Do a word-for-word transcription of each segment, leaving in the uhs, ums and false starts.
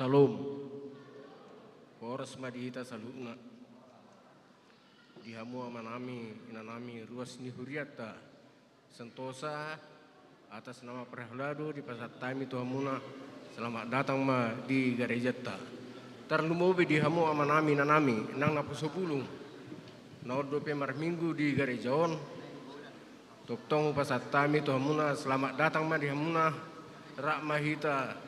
Syalom. Horas ma di hita saluhutna. Di hamu amanami, inanami, ruas ni hurianta. Santosa atas nama parhalado dipasahat hami tu hamuna, selamat datang ma di garejanta. Tarlumobi di hamu amanami, inanami, nang naposo bulung na on dope marminggu di gareja on. Tongtong hupasahat hami tu hamuna, selamat datang ma di hamuna. Rap ma hita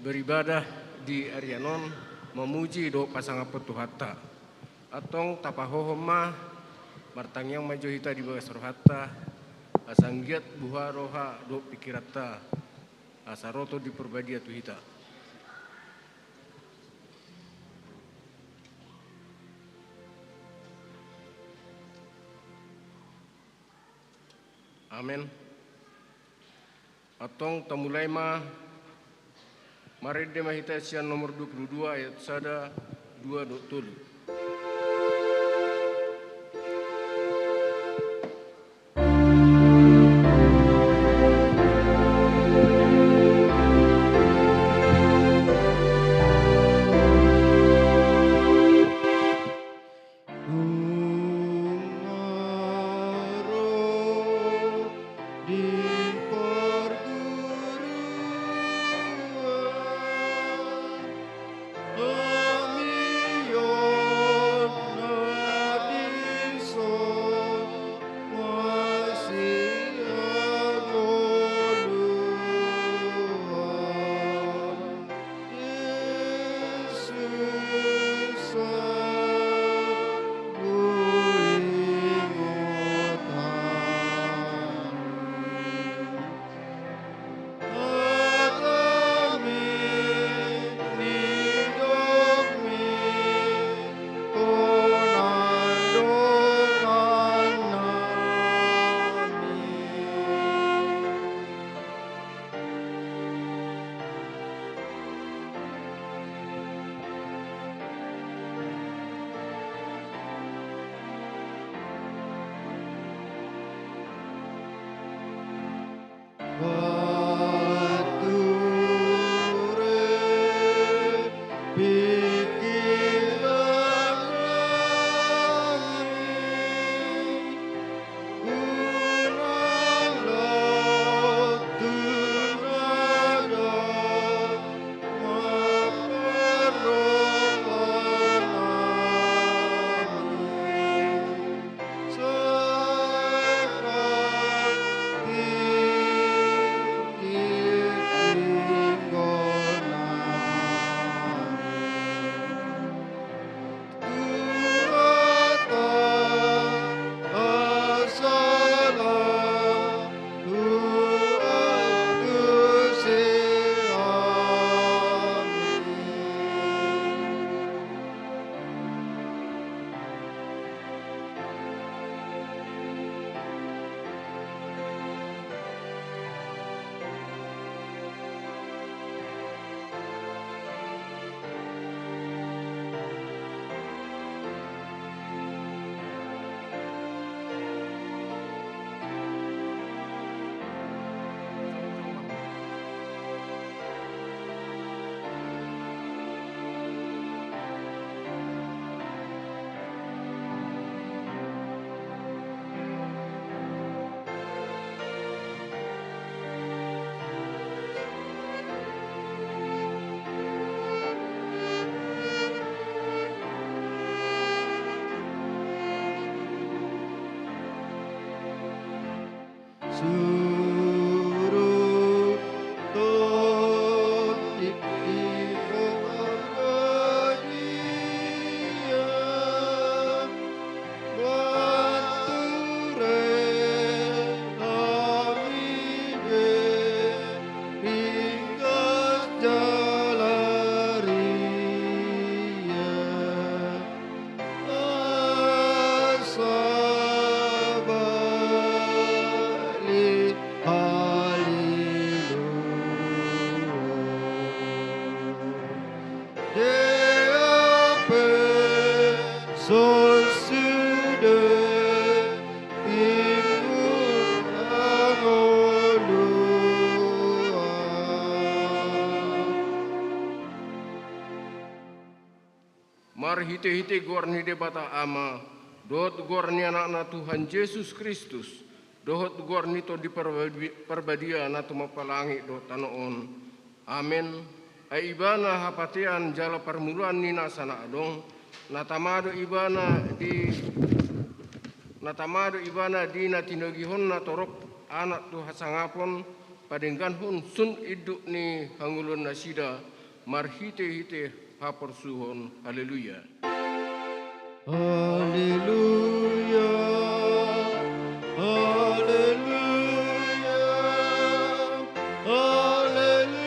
beribadah di arian on, mamuji dohot pasangaphon Tuhanta. Antong tapahohom ma, martangiang ma jo hita di bagas rohanta, asa anggiat buha roha dohot pikiranta, asa ro Tondi Parbadia tu hita. Amen. Antong tamulai ma, marende ma hita sian nomor dua puluh dua ayat sada, dua dohot tolu. Marhite-hite goar ni Debata Ama, dohot goar ni Anakna Tuhan Jesus Kristus, dohot goar ni Tondi Parbadia na tumompa langit dohot tano on. Amen. Ai Ibana hapatean jala parmulaan ni nasa na adong, na tama do Ibana di na tama do Ibana di na tinogihonna torop Anak tu hasangapon, padengganhon sun induk ni hangoluan nasida marhite-hite haporsuhon. Haleluya. Haleluya. Haleluya. Haleluya.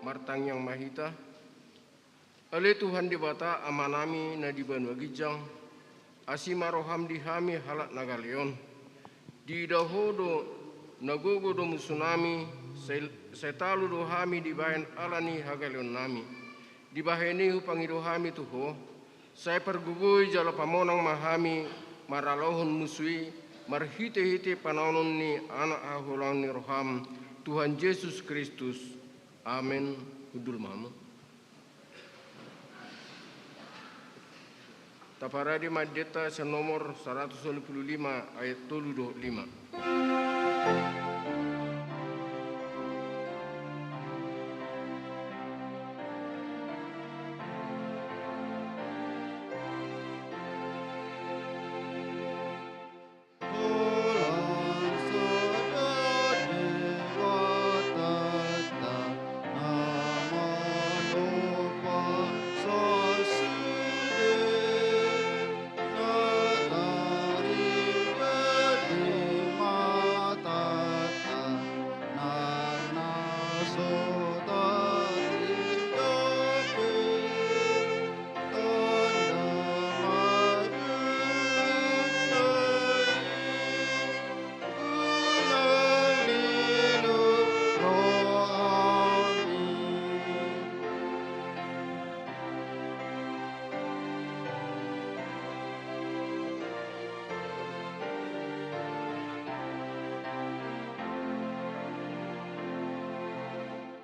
Martangiang ma hita. Ale Tuhan Debata Amanami na di banua ginjang, asi ma roham di hami halak na gale on. Diida Ho do na gogo do musunami, sai, sai talu do hami dibahen ala ni hagaleonnami. Dibahen i hupangido hami tu Ho, sai pargogoi jala pamonang ma hami maralohon musu i, marhite-hite panaonon ni Anak haholongan ni roham, Tuhan Jesus Kristus. Amen. Hundul ma hamu. Taparade ma endenta sian nomor saratus ualu pulu lima ayat tolu dohot lima.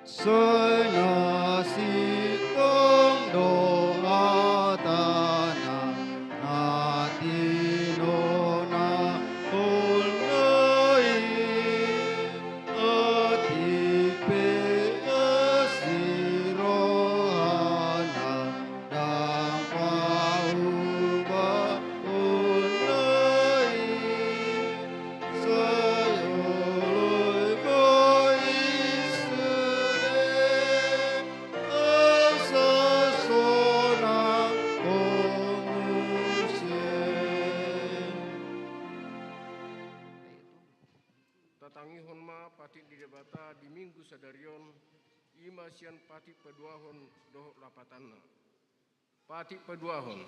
Sai na sintong do hatana, na tinodohon i, atik pe asi rohana, ndang paubahon i. Sai olo do i sude, asa sonang ho muse. Tatangihon ma patik ni Debata di Minggu sadari on, i ma sian patik paduahon dohot lapatanna. Patik paduahon.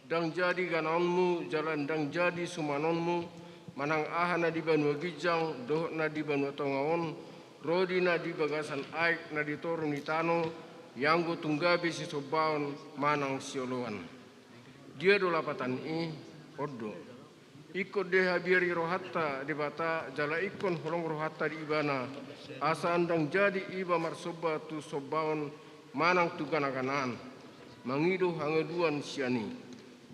Ndang jadi ganaonmu jala ndang jadi sumanonmu, manang aha na di banua ginjang dohot na di banua tonga on, ro di na di bagasan aek na di toru ni tano, ianggo tung gabe sisombaon manang sioloan. Dia do lapatan i? On do. Ingkon dihabiari rohanta Debata, jala ingkon holong rohanta di Ibana, asa ndang jadi iba marsomba tu sombaon manang tu gana-ganaan, mangido hangaluan sian i.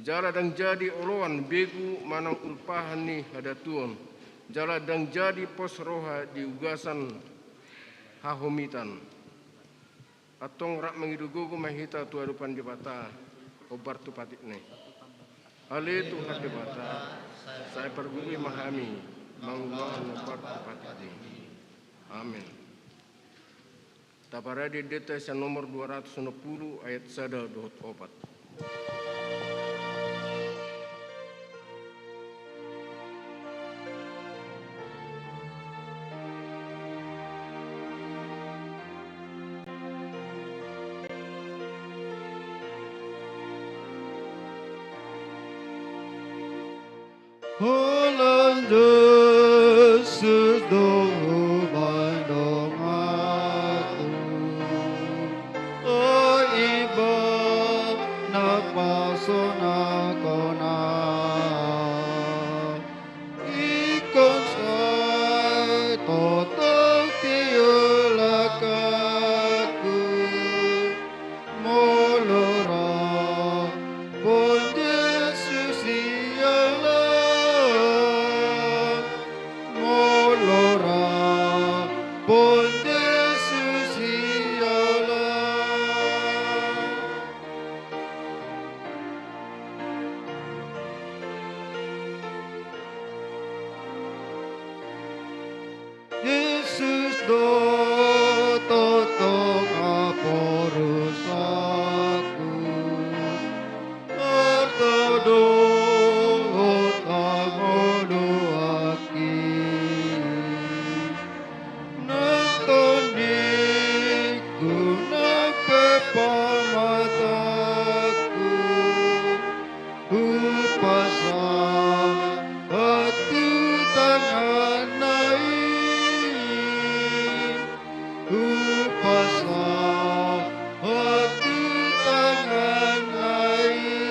Jala ndang jadi oloan begu manang ulpahan ni hadatuon, jala ndang jadi pos roha di ugasan hahomitan. Antong rap mangido gogo ma hita tu adopan Debata, hombar tu patikna i. Ale Tuhan Debata, sai pargogoi ma hami mangulahon hombar tu patikmi. Amen. Taparade endenta sian nomor dua ratus onom pulu ayat sada dohot opat. Holan Jesus do hubahen donganku, o Ibana pasonanghon ahu. Ingkon sai tongtong ti Dohot tongtong haporusakku, arta dohot hangoluanki, nang tondingku nang pe pamatangku, hupasahat tu tanganna i, hupasahat tu tanganna i.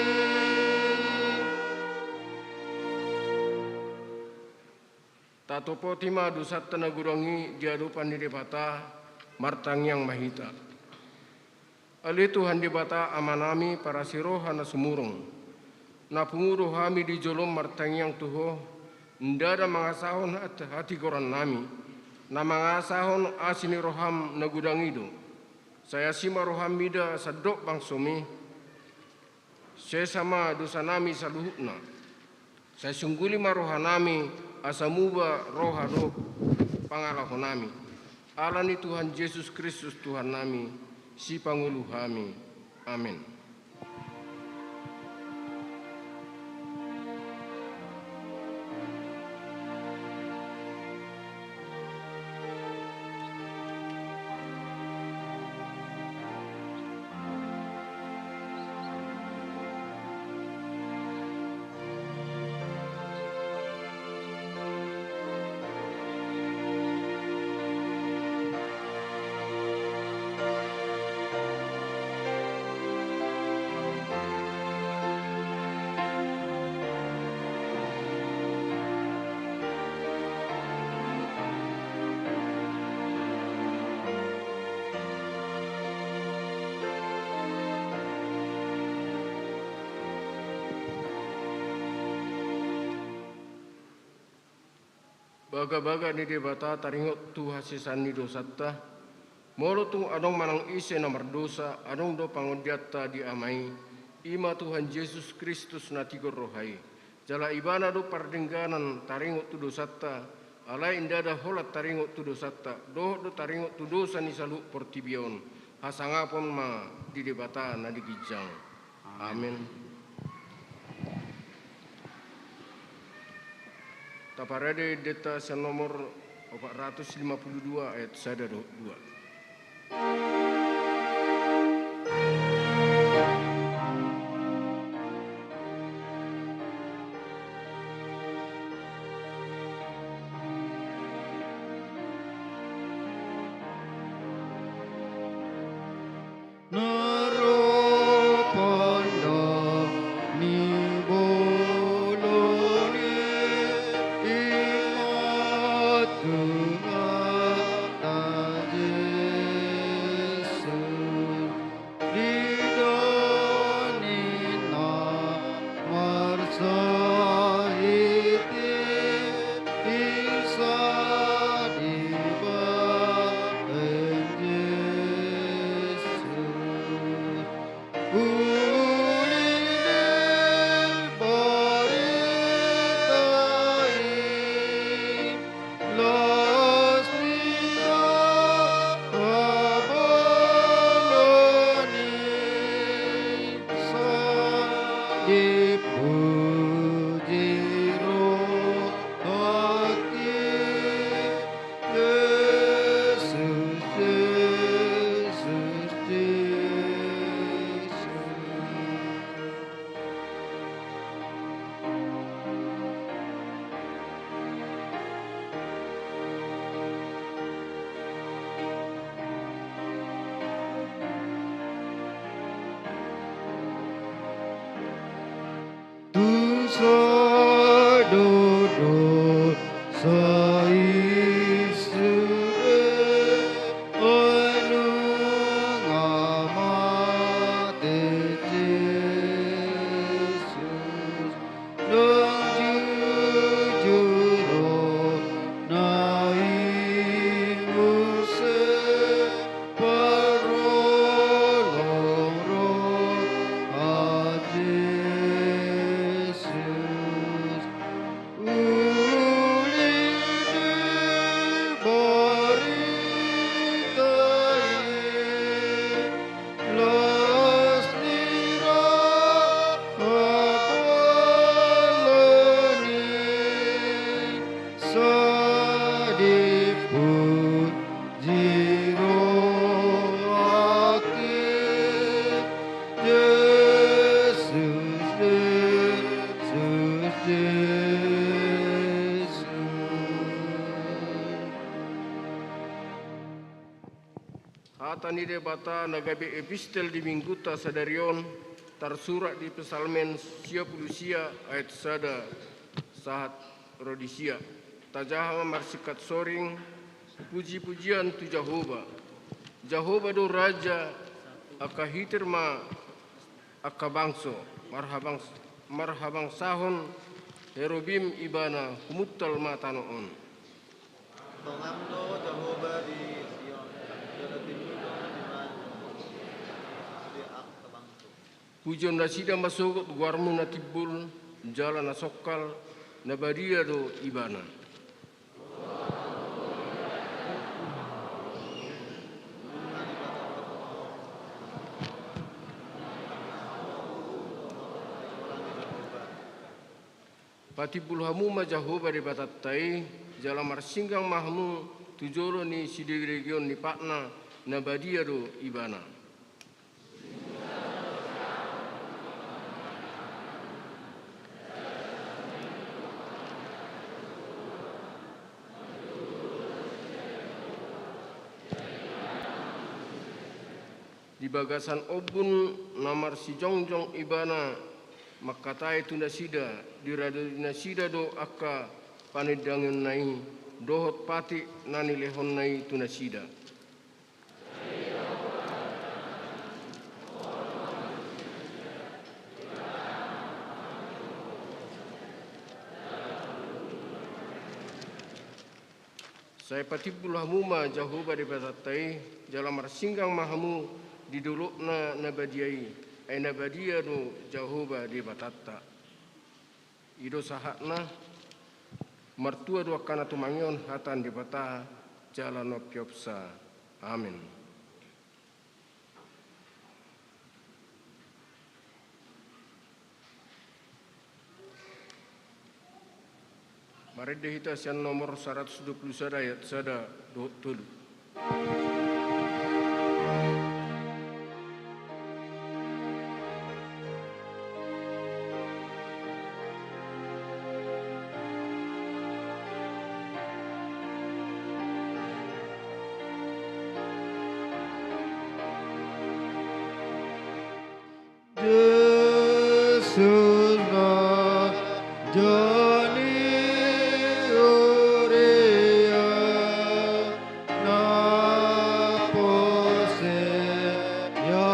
Tatopoti ma dosanta na godang i di adopan ni Debata. Martangiang ma hita. Ale Tuhan Debata Amanami, parasi roha na sumurung, na pungu do hami di jolom martangiang tu Ho, ndada mangasahon hat-, hatigorannami, na mangasahon asi ni roham na godang i do. Sai asi ma roham mida sandok bangsomi. Sesa ma dosanami saluhutna. Sai sungguli ma rohanami, asa muba roha dohot pangalahonami. Ala ni Tuhan Jesus Kristus Tuhannami, Sipangolu hami. Amen. Bagabaga ni Debata taringot tu hasesaan ni dosanta. Molo tung adong manang ise na mardosa, adong do pangondianta di Ama i, i ma Tuhan Jesus Kristus na tigor roha i. Jala Ibana do pardengganan taringot tu dosanta, alai ndada holan taringot tu dosanta, dohot do taringot tu dosa ni saluhut portibi on. Hasangapon ma di Debata na di ginjang. Amen. Taparade endenta sian nomor opat ratus lima puluh dua ayat sada dohot dua. Na ro pandang ni bolon i, i ma Tuhanta Jesus. Hata ni Debata na gabe epistel di Minggunta sadari on, tarsurat di Psalmen sia pulu sia ayat sada sahat ro di sia. Tajaha ma marsingkat soring, puji-pujian tu Jahowa. Jahowa do raja, angka hitir ma angka bangso, marhabangs-, marhabangsahon herubim ibana, humuntal ma tano on. Tongam do Jahowa di Sion, jala tinudong ibana di angka bangso. Pujion nasida ma sogot goarmu na timbul, jala na songkal, na badia do ibana. Patimbul hamu ma Jahowa Debatanta i, jala marsinggang ma hamu tu jolo ni sidegedegeon ni patna, na badia do ibana. Di bagasan ombun na marsijongjong ibana mangkatai tu nasida, diradoti nasida do angka panindangonna i, dohot patik na nilehonna i tu nasida. Sai patimbul hamu ma Jahowa Debatanta i, jala marsinggang ma hamu di dolokna na badia i, ai na badia do Jahowa Debatanta. I do sahatna. Martua do angka na tumangihon hata ni Debata jala na umpeopsa. Amen. Marende hita sian nomor saratus dua pulu sada ayat sada dohot tolu. Jesus, raja ni huria, na porsea na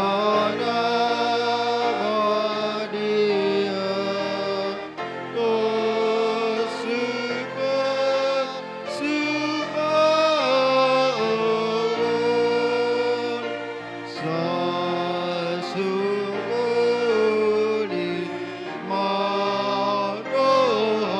badia, na suka sumanggon, sasumuni ma roha.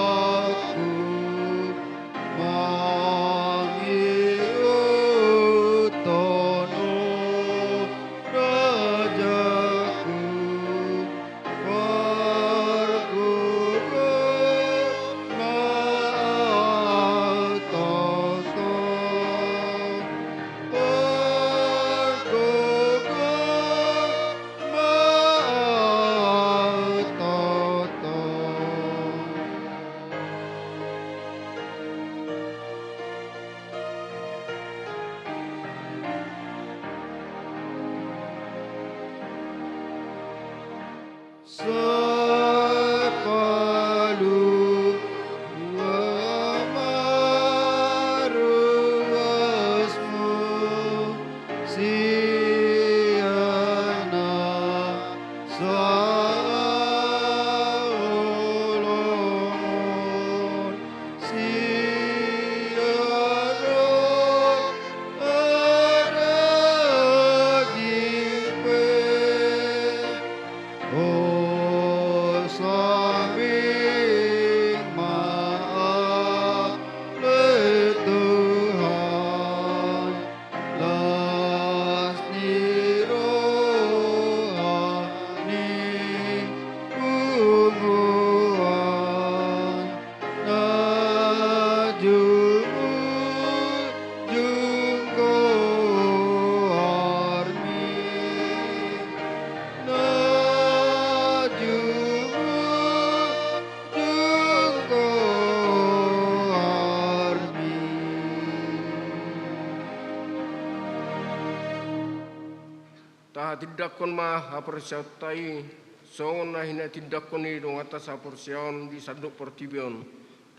Hatindanghon ma haporseaonta i, songon na hinatindanghon ni donganta sahaporseaon di sandok portibi on,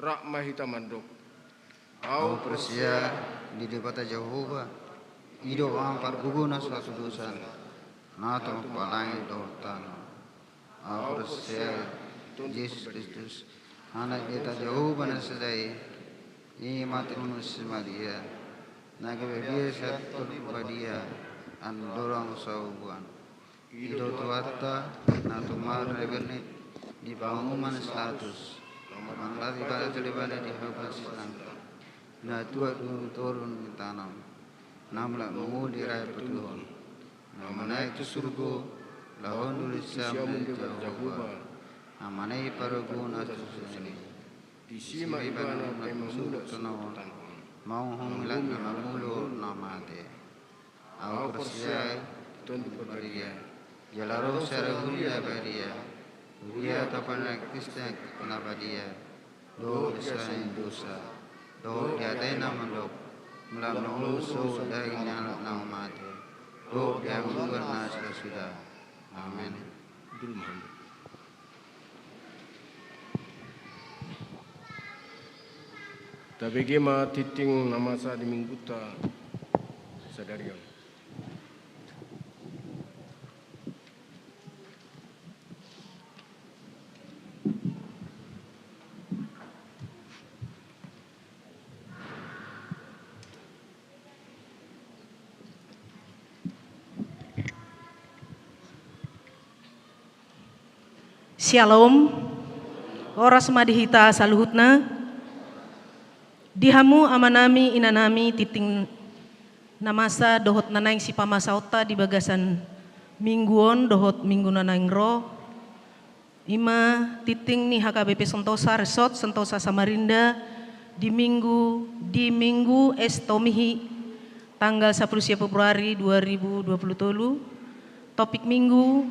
rap ma hita mandok. Ahu porsea di Debata Jahowa, i do Ama pargogo na so hatudosan, na tumompa langit dohot tano. Ahu porsea Jesus Kristus, Anak ni Debata Jahowa na sada i, i ma Trinus Maria, na gabe bia sian Tondi Parbadia, andorang saobuan. I do Tuhanta, na tumar di bernit, di panguhuman satus, na mangalap ibana tu Debata di hapan sinangkap, na tuat di toru ni tano, na mulak mangolu di ari patoluhon, na manaek tu surgo, laho mandusi siamun di Debata Jahowa, na manang i pargogo na so hatudosan i. Disi ma ibana paima mulak tu tano on, manguhum halak na mangolu dohot na mate. Ahu porsea di Tondi Parbadia, jala ro sada huria na badia, huria tapaneang Kristen na badia, dohot di hasesaan ni dosa, dohot di hata na mandok, mulak mangolu sogot daging ni halak na mate, dohot di hangoluan na so hasuhuton. Amen. Tabege ma tingting na masa di minggunta sadari on. Syalom. Horas ma di hita saluhutna. Di hamu amanami, inanami, tingting na masa dohot na naeng sipamasaonta di bagasan minggu on dohot minggu na naeng ro. I ma tingting ni H K B P Sentosa, Resort Sentosa Samarinda, di minggu, di minggu Estomihi, tanggal sampulu sia Februari dua ribu dua puluh tolu, topik minggu,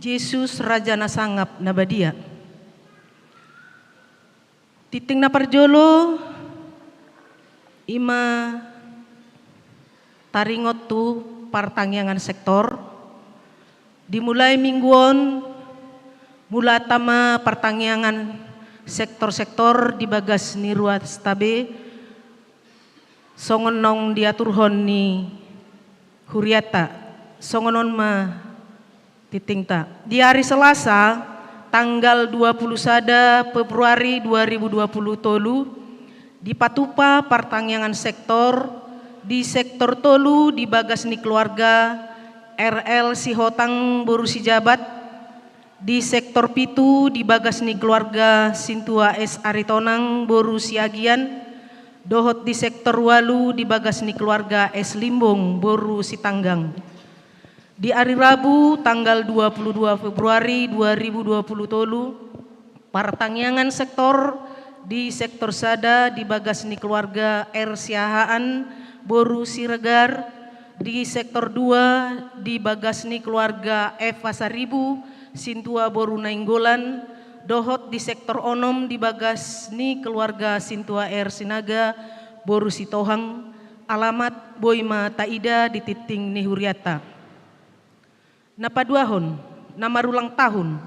Jesus Raja na Sangap na Badia. Tingting na parjolo, i ma taringot tu partangiangan sektor. Dimulai minggu on, mulata ma partangiangan sektor-sektor di bagas ni ruasta be, songon naung diaturhon ni hurianta, songon on ma tingtingta. Di ari Selasa, tanggal dua puluh sada Februari dua ribu dua puluh tolu, dipatupa partangiangan sektor, di sektor tolu di bagas ni keluarga R L Sihotang boru Sijabat, di sektor pitu di bagas ni keluarga Sintua S Aritonang boru Siagian, dohot di sektor walu di bagas ni keluarga S Limbong boru Sitanggang. Di ari Rabu, tanggal dua puluh dua Februari dua ribu dua puluh tolu, partangiangan sektor, di sektor sada di bagas ni keluarga R Siahaan boru Siregar, di sektor dua di bagas ni keluarga F Pasaribu Sintua boru Nainggolan, dohot di sektor onom di bagas ni keluarga Sintua R Sinaga boru Sitohang, alamat boi ma taida di tingting ni hurianta. Na paduahon, na marulang tahun.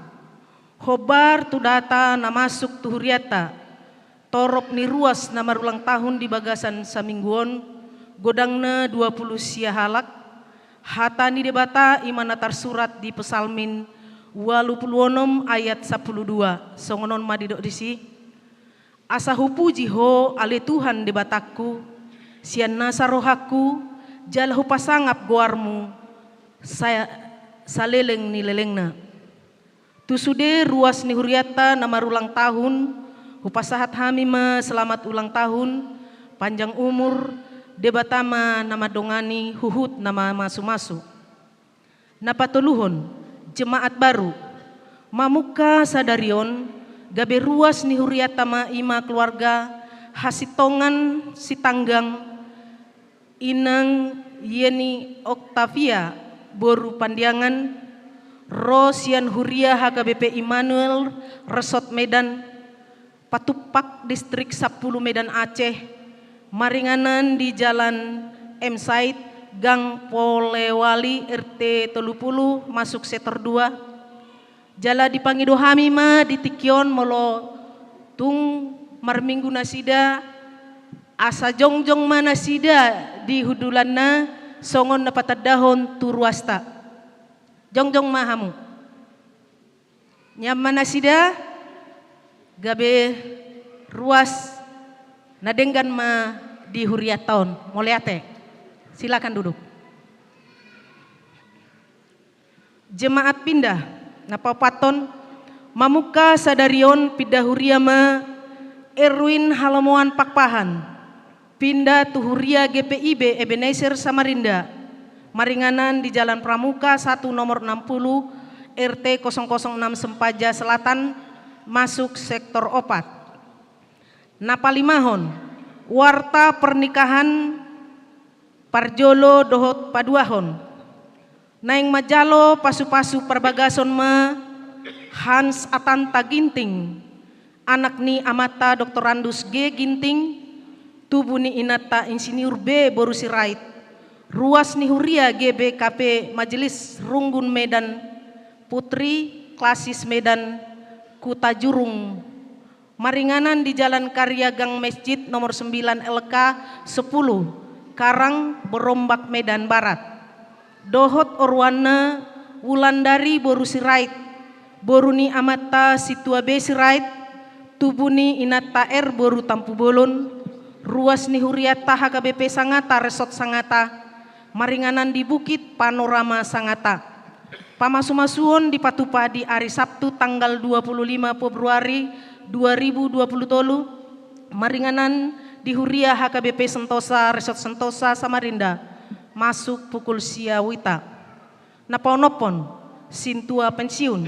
Hombar tu data na masuk tu hurianta, torop ni ruas na marulang tahun di bagasan saminggu on, godangna dua puluh sia halak. Hata ni Debata i ma na tarsurat di Psalmen ualu pulu onom ayat sampulu dua, songon on ma didok disi. Asa hupuji Ho ale Tuhan Debatangku, sian nasa rohangku, jala hupasangap goarMu sa-, saleleng ni lelengna. Tu sude ruas ni hurianta na marulang tahun, hupasahat hami ma selamat ulang tahun, panjang umur, Debata ma na mandongani huhut na mamasumasu. Na patoluhon, jemaat baru. Mamungka sadari on, gabe ruas ni hurianta ma i ma keluarga Hasintongan Sitanggang, Inang Yeni Octavia boru Pandiangan, ro sian huria H K B P Immanuel Resort Medan, Patumpak, Distrik sampulu Medan Aceh, maringanan di Jalan M Said, Gang Polewali, R T tolu pulu, masuk sektor dua. Jala dipangido hami ma di tingki on molo tung marminggu nasida, asa jongjong ma nasida di hundulanna songon na patandahon tu ruasta. Jongjong ma hamu. Nian ma nasida, gabe ruas na denggan ma di hurianta on. Mauliate. Silakan duduk. Jemaat pindah. Na paopathon, mamungka sadari on pinda huria ma Erwin Halomoan Pakpahan, pinda tu huria G P I B Ebenezer Samarinda, maringanan di Jalan Pramuka satu nomor enam puluh, R T kosong kosong enam Sempaja Selatan, masuk sektor opat. Na palimahon, warta pernikahan parjolo dohot paduahon. Naeng manjalo pasupasu parbagason ma Hans Atanta Ginting, anak ni amanta Doktorandus G Ginting, tubu ni inanta Insinyur B boru Sirait, ruas ni huria G B K P Majelis Runggun Medan, Putri Klasis Medan, Kuta Jurung, maringanan di Jalan Karya Gang Mesjid nomor sembilan L K sepuluh, Karang, Berombak, Medan Barat. Dohot oroanna Wulandari boru Sirait, boru ni amanta Sintua B Sirait, tubu ni inanta R boru Tampubolon, ruas ni hurianta H K B P Sangata, Resort Sangata, maringanan di Bukit Panorama Sangata. Pamasumasuon dipatupa di ari Sabtu tanggal dua puluh lima Februari dua ribu dua puluh tolu, maringanan di huria H K B P Sentosa, Resort Sentosa, Samarinda, masuk pukul sia wita. Na paonomhon, sintua pensiun.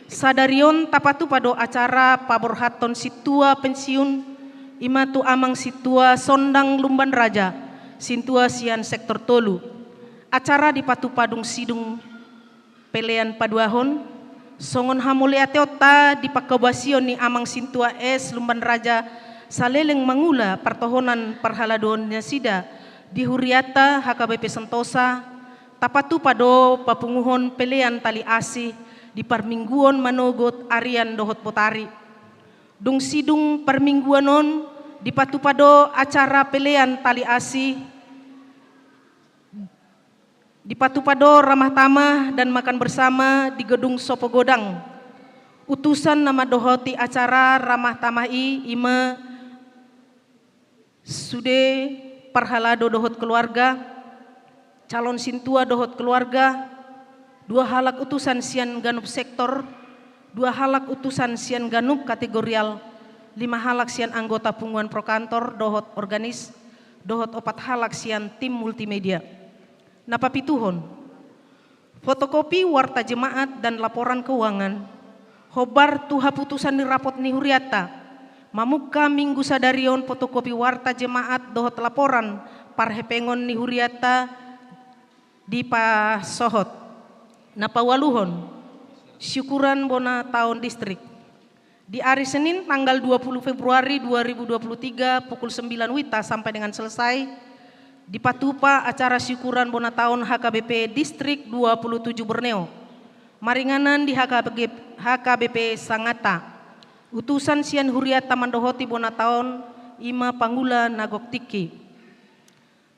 Sadari on tapatupa do acara paborhathon sintua pensiun, i ma tu amang sintua Sondang Lumban Raja, sintua sian sektor tolu. Acara dipatupa dung sidung pelean paduahon, songon hamauliateonta di pangkobasion ni amang sintua S Lumban Raja, saleleng mangula partohonan parhaladoon nasida di hurianta H K B P Sentosa, tapatupa do papunguhon pelean tali asi di parmingguon manogot arian dohot botari. Dung sidung parmingguon on dipatupa do acara pelean tali asi, dipatupa do ramah tamah dan makan bersama di Gedung Sopo Godang. Utusan na mandohoti acara ramah tamah i, i ma sude parhalado dohot keluarga, calon sintua dohot keluarga, dua halak utusan sian ganup sektor, dua halak utusan sian ganup kategorial, lima halak sian anggota punguan prokantor dohot organis, dohot opat halak sian tim multimedia. Na papituhon, fotokopi warta jemaat dan laporan keuangan, hombar tu haputusan ni rapot ni hurianta. Mamungka minggu sadari on fotokopi warta jemaat dohot laporan parhepengon ni hurianta dipasohot. Na paualuhon, syukuran bona taon distrik. Di ari Senin tanggal dua puluh Februari dua ribu dua puluh tiga pukul sembilan wita sampai dengan selesai, dipatupa acara syukuran bona taon H K B P Distrik dua puluh tujuh Borneo, maringanan di H K B P, H K B P Sangata. Utusan sian hurianta mandohoti bona taon i ma Pangula na gok tingki.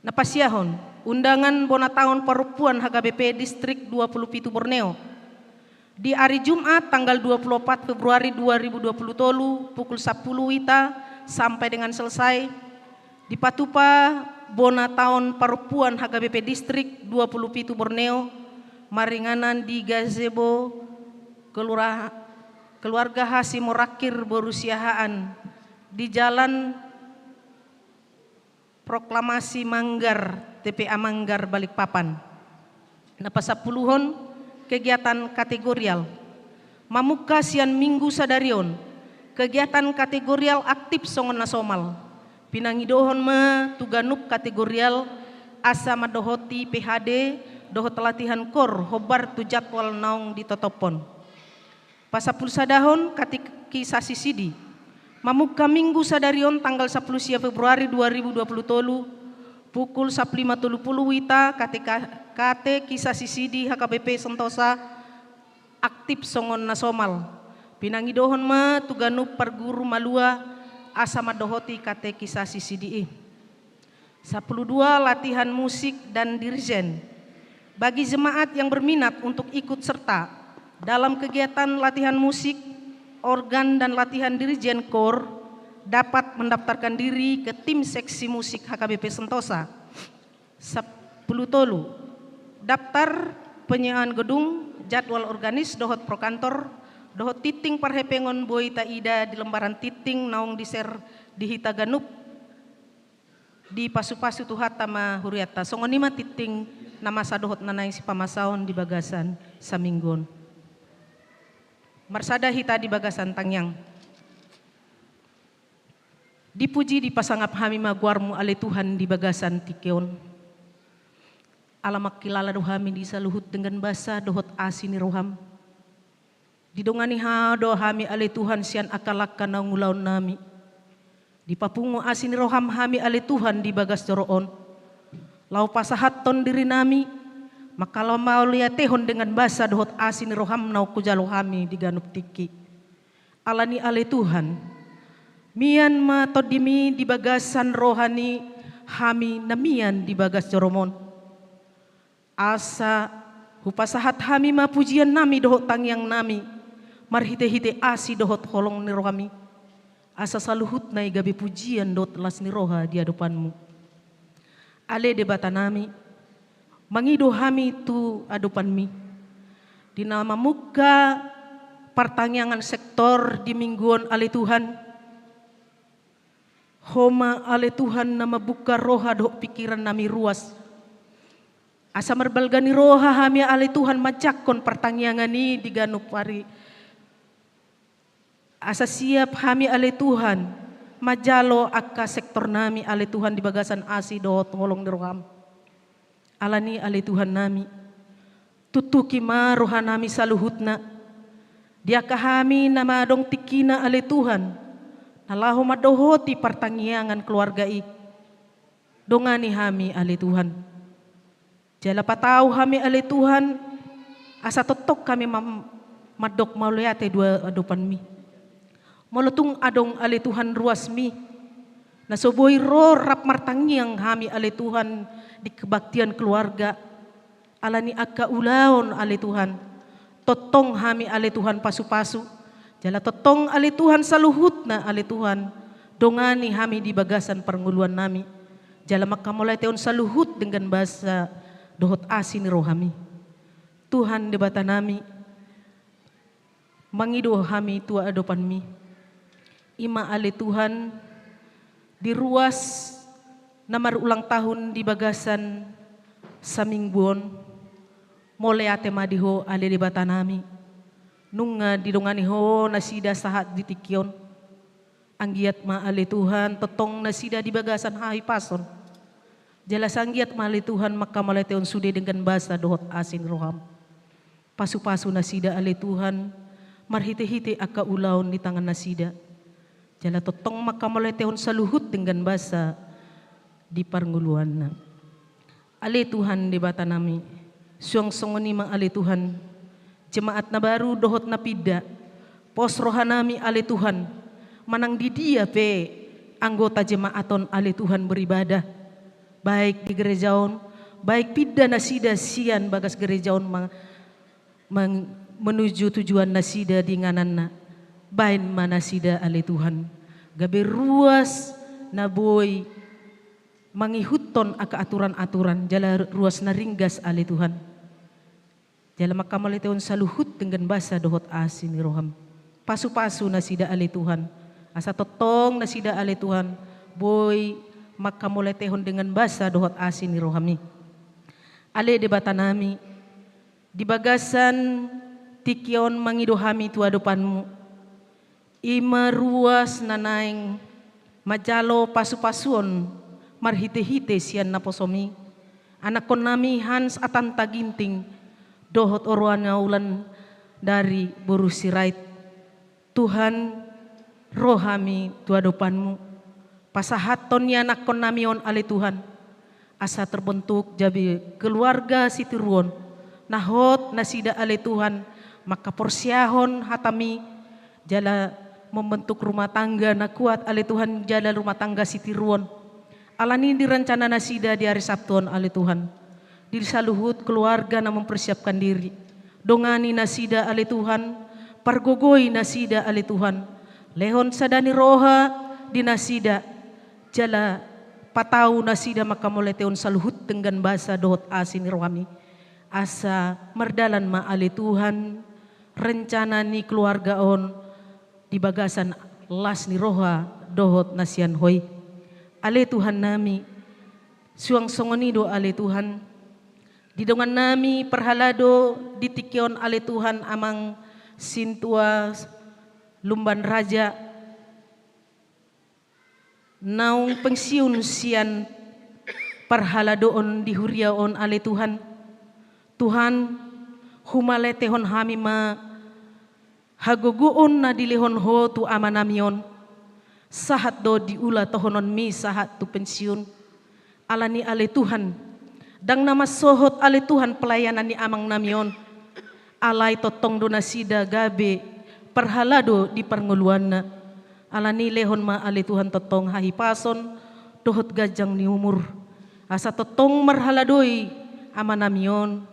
Na pasiahon, undangan bona taon parompuan H K B P Distrik dua puluh pitu Borneo. Di ari Jumat tanggal dua puluh opat Februari dua ribu dua puluh tolu pukul sapuluh wita sampai dengan selesai, dipatupa bona taon parompuan H K B P Distrik dua puluh pitu Borneo, maringanan di gazebo keluraha-, keluarga Hasimorangkir boru Siahaan di Jalan Proklamasi Manggar, T P A Manggar, Balikpapan. Na pasampuluhon, kegiatan kategorial. Mamungka sian minggu sadari on, kegiatan kategorial aktif songon na somal. Pinangidohon ma tu ganup kategorial asa mandohoti P H D dohot latihan kor hombar tu jadwal naung ditotophon. Pasampulusadahon, katekisasi sidi. Mamungka minggu sadari on tanggal sapuluh sia Februari dua ribu dua puluh tolu, Pukul sampulu lima tolu pulu hita kate, kate kisah sisidi H K B P Sentosa aktif songon na somal. Pinangidohon ma tu ganup parguru malua asa mandohoti kate kisah sisidi i. Sampulu dua latihan musik dan dirijen. Bagi jemaat yang berminat untuk ikut serta dalam kegiatan latihan musik, organ dan latihan dirijen kor dapat mendaftarkan diri ke tim seksi musik H K B P Sentosa. Sampulu tolu. Daftar penyewaan gedung, jadwal organis dohot prokantor, dohot tinting parhepengon boi taida di lembaran tinting naung di-share di hita ganup. Dipasupasu Tuhanta ma hurianta. Songon i ma tinting na masa dohot na naeng sipamasaon di bagasan saminggu on. Marsada hita di bagasan tangiang. Dipuji dipasangap hami ma goarmu ale Tuhan di bagasan tingki on. Ala mangkilala do hami di saluhut denggan basa dohot asi ni roham. Didongani Ho do hami ale Tuhan sian angka langka naung ulaon nami. Dipapungu asi ni roham hami ale Tuhan di bagas joro on. Laho pasahathon diri nami, mangkamauliatehon denggan basa dohot asi ni roham naung hujalo hami di ganup tingki. Alani ale Tuhan, mian ma tondimi di bagasan roha ni hami na mian di bagas joroMon. Asa hupasahat hami ma pujian nami dohot tangiang nami, marhite-hite asi dohot holong ni rohami. Asa saluhutna i gabe pujian dohot las ni roha di adopanMu. Ale Debata nami, mangido hami tu adopanMi. Di na mamungka partangiangan sektor di minggu on ale Tuhan. Ho ma ale Tuhan na mambuka roha dohot pingkiran nami ruas. Asa marbalga ni roha hami ale Tuhan manjangkon partangiangan i di ganup ari. Asa siap hami ale Tuhan manjalo angka sektor nami ale Tuhan di bagasan asi dohot holong ni roham. Alani ale Tuhan nami, tutuki ma roha nami saluhutna. Di angka hami na madong tingkina ale Tuhan, na laho mandohoti partangiangan keluarga i. Dongani hami ale Tuhan. Jala patau hami ale Tuhan, asa tongtong hami mam-, mandok mauliate di adopanMi. Molo tung adong ale Tuhan ruasMi, na so boi ro rap martangiang hami ale Tuhan di kebaktian keluarga, alani angka ulaon ale Tuhan, tongtong hami ale Tuhan pasupasu, jala tongtong ale Tuhan saluhutna ale Tuhan, dongani hami di bagasan parngoluan nami, jala mangkamauliatehon saluhut denggan basa dohot asi ni rohaMi. Tuhan Debata nami, mangido hami tu adopanMi. I ma ale Tuhan, di ruas na marulang tahun di bagasan saminggu on, mauliate ma di Ho ale Debata nami. Nunga didongani Ho nasida sahat di tingki on. Anggiat ma ale Tuhan, tongtong nasida di bagasan hahipason. Jala sai anggiat ma ale Tuhan, mangkamauliatehon sude denggan basa dohot asi ni roham. Pasupasu nasida ale Tuhan, marhite-hite angka ulaon ni tangan nasida. Jala tongtong mangkamauliatehon saluhut denggan basa di parngoluanna. Ale Tuhan Debata nami, suang songon i ma ale Tuhan, jemaat na baru dohot na pinda, pos roha nami ale Tuhan, manang di dia pe anggota jemaat on ale Tuhan beribadah, baik di gereja on, baik pinda nasida sian bagas gereja on ma-, mang-, menuju tujuan nasida di ingananna, baen ma nasida ale Tuhan, gabe ruas na boi mangihuthon angka aturan-aturan, jala ruas na ringgas ale Tuhan. Jala mangkamauliatehon saluhut denggan basa dohot asi ni roham. Pasupasu nasida ale Tuhan. Asa tongtong nasida ale Tuhan, boi mangkamauliatehon denggan basa dohot asi ni rohami. Ale Debata nami, di bagasan tingki on mangido hami tu adopanmu. I ma ruas na naeng manjalo pasupasuon marhitehite sian naposomi, anakkonnami Hans Atanta Ginting dohot oroana Wulandari boru Sirait. Tuhan, ro hami tu adopanmu, pasahathon ni anakkonnami on ale Tuhan. Asa terbentuk jadi keluarga sitiruon, na hot nasida ale Tuhan, mangkaporseahon hataMi, jala membentuk rumah tangga na kuat ale Tuhan, jala rumah tangga sitiruon. Alani i direncana nasida di ari Sabtu on ale Tuhan, di saluhut keluarga na mempersiapkan diri, dongani nasida ale Tuhan, pargogoi nasida ale Tuhan, lehon sada ni roha di nasida, jala patau nasida mangkamauliatehon saluhut denggan basa dohot asi ni rohaMi. Asa mardalan ma ale Tuhan rencana ni keluarga on di bagasan las ni roha dohot na sian Ho i. Ale Tuhannami, suang songon i do ale Tuhan, di dongannami parhalado di tingki on ale Tuhan, amang sintua Lumban Raja, naung pensiun sian parhaladoon di huria on ale Tuhan. Tuhan, humauliatehon hami ma hagogoon na dilehon Ho tu amanami on. Sahat do diula tohononmi sahat tu pensiun. Alani ale Tuhan, ndang na mansohot ale Tuhan pelayanan ni amangnami on. Alai tongtong do nasida gabe parhalado di parngoluanna. Alani i lehon ma ale Tuhan tongtong hahipason dohot ganjang ni umur, asa tongtong marhaladoi amanami on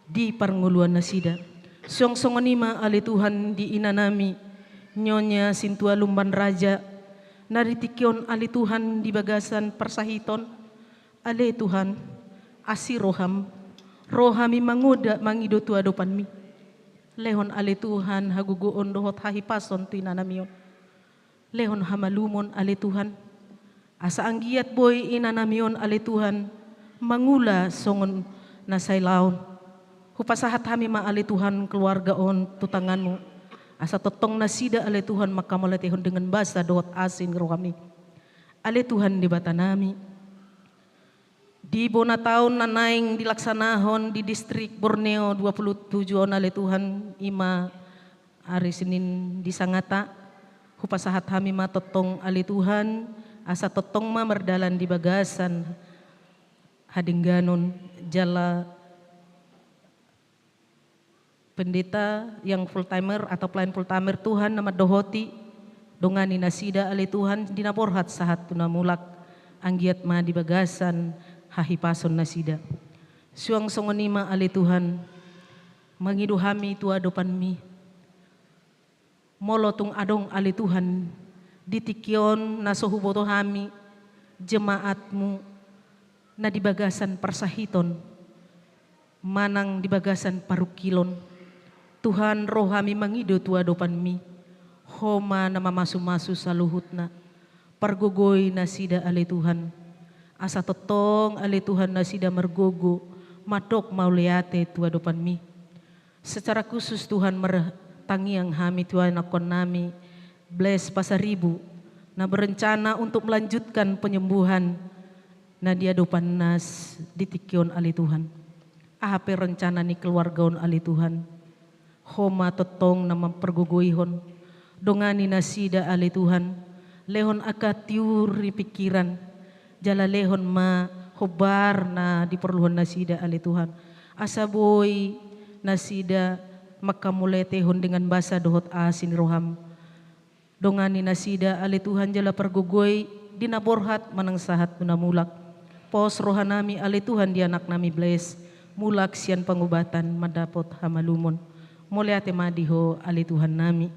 di parngoluan nasida. Suang songon i ma ale Tuhan di inanami, Nyonya Sintua Lumban Raja, na di tingki on ale Tuhan di bagasan parsahiton. Ale Tuhan, asi roham, ro hami mangoda mangido tu adopanmi. Lehon ale Tuhan hagogoon dohot hahipason tu inanami on. Lehon hamalumon ale Tuhan, asa anggiat boi inanami on ale Tuhan mangula songon na sai laon. Hupasahat hami ma ale Tuhan keluarga on tu tanganmu, asa tongtong nasida ale Tuhan mangkamauliatehon dengan basa dohot asi ni rohami. Ale Tuhan Debatanami, di bona taon na naeng dilaksanahon di distrik Borneo dua puluh tujuh on ale Tuhan, i ma ari Senin di sangata, hupasahat hami ma tongtong ale Tuhan, asa tongtong ma mardalan di bagasan hadengganon jala pendeta yang full timer atau pelayan full timer Tuhan na mandohoti, dongani nasida ale Tuhan di na borhat sahat tu na mulak, anggiat ma di bagasan hahipason nasida. Suang songon i ma ale Tuhan, mangido hami tu adopanmi. Molo tung adong ale Tuhan di tingki on na so huboto hami jemaatmu na di bagasan parsahiton manang di bagasan parungkilon, Tuhan ro hami mangido tu adopanmi. Ho ma na mamasumasu saluhutna. Pargogoi nasida ale Tuhan, asa tongtong ale Tuhan nasida margogo mandok mauliate tu adopanmi. Secara khusus Tuhan martangiang hami tu anakkonnami Bles Pasaribu na berencana untuk melanjutkan penyembuhan na di adopanna di tingki on ale Tuhan. Aha pe rencana ni keluarga on ale Tuhan, Ho ma tongtong na mampargogoihon. Dongani nasida ale Tuhan, lehon angka tiur ni pingkiran, jala lehon ma hombar na diporluhon nasida ale Tuhan, asa boi nasida mangkamauliatehon dengan basa dohot asi ni roham. Dongani nasida ale Tuhan jala pargogoi di na borhat manang sahat tu na mulak. Pos rohanami ale Tuhan di anaknami Bles, mulak sian pangubatan mandapot hamalumon. Mauliate ma di Ho ale Tuhannami.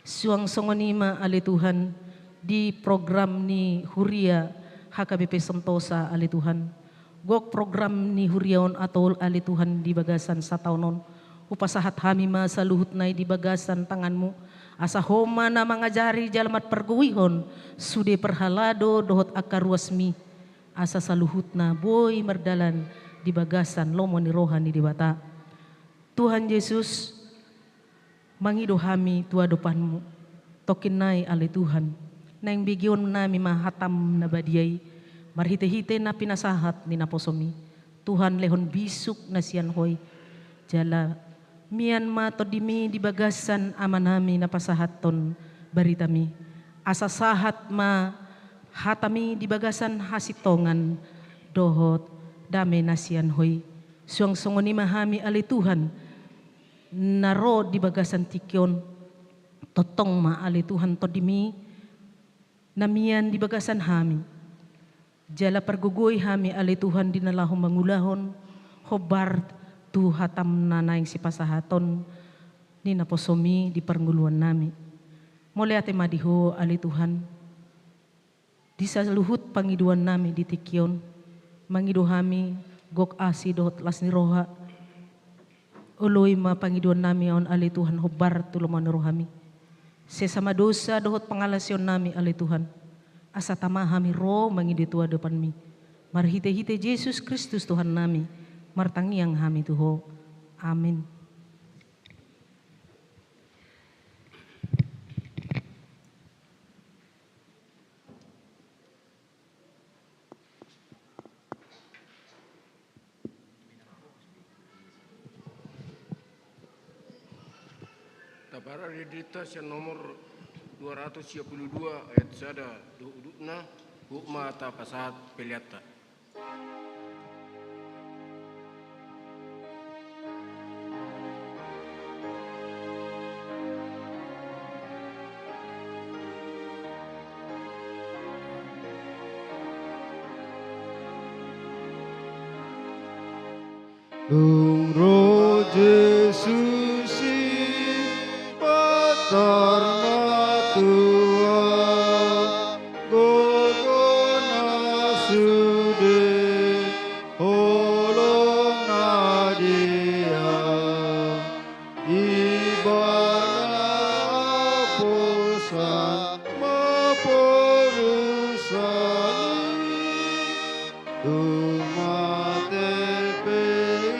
Suang songon i ma ale Tuhan di program ni huria H K B P Sentosa ale Tuhan. Gok program ni huria on atol ale Tuhan di bagasan sataon on. Hupasahat hami ma saluhutna i di bagasan tanganmu, asa Ho ma na mangajari jala mampargogoihon sude parhalado dohot angka ruasmi, asa saluhutna boi mardalan di bagasan lomo ni roha ni Debata. Tuhan Jesus, mangido hami tu adopanmu. Tongkin nai ale Tuhan, naeng begeonnami ma hatam na badia i marhitehite na pinasahat ni naposomi. Tuhan, lehon bisuk na sian Ho i. Jala mian ma tondimi di bagasan amanami na pasahathon baritami, asa sahat ma hatami di bagasan hasintongan dohot dame na sian Ho i. Suang songon i ma hami ale Tuhan, na ro di bagasan tingki on, tongtong ma ale Tuhan Tondim i na mian di bagasan hami. Jala pargogoi hami ale Tuhan di na laho mangulahon hombar tu hataM na naeng sipasahaton ni naposoMi di parngoluan nami. Mauliate ma di Ho ale Tuhan. Di saluhut pangidoan nami di tingki on, mangido hami gok asi dohot las ni roha. Oloi ma pangidoan nami on ale Tuhan hombar tu lomo ni rohaMi. Sesa ma dosa dohot pangalaosion nami ale Tuhan. Asa tama hami ro mangido tu adopanMi. Marhite-hite Jesus Kristus Tuhan nami, martangiang hami tu Ho. Amin. Taparade dita sian nomor dua ratus sia puluh dua ayat sada dohot udutna, hot ma tapasahat peleanta. Dung ro Jesus i, patar matua, gogo na sude, holong na dia, ibana aposan ma porusan i. Tung mate pe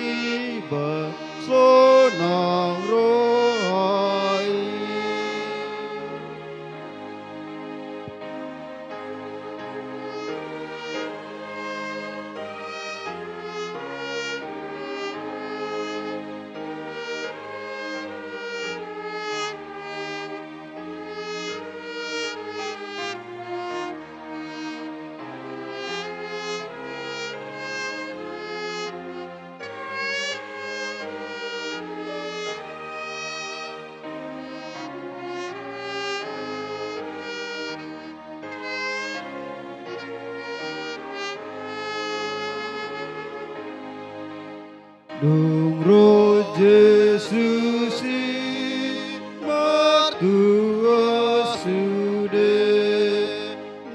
iba sonang roha i. Dung ro Jesus i, martua sude,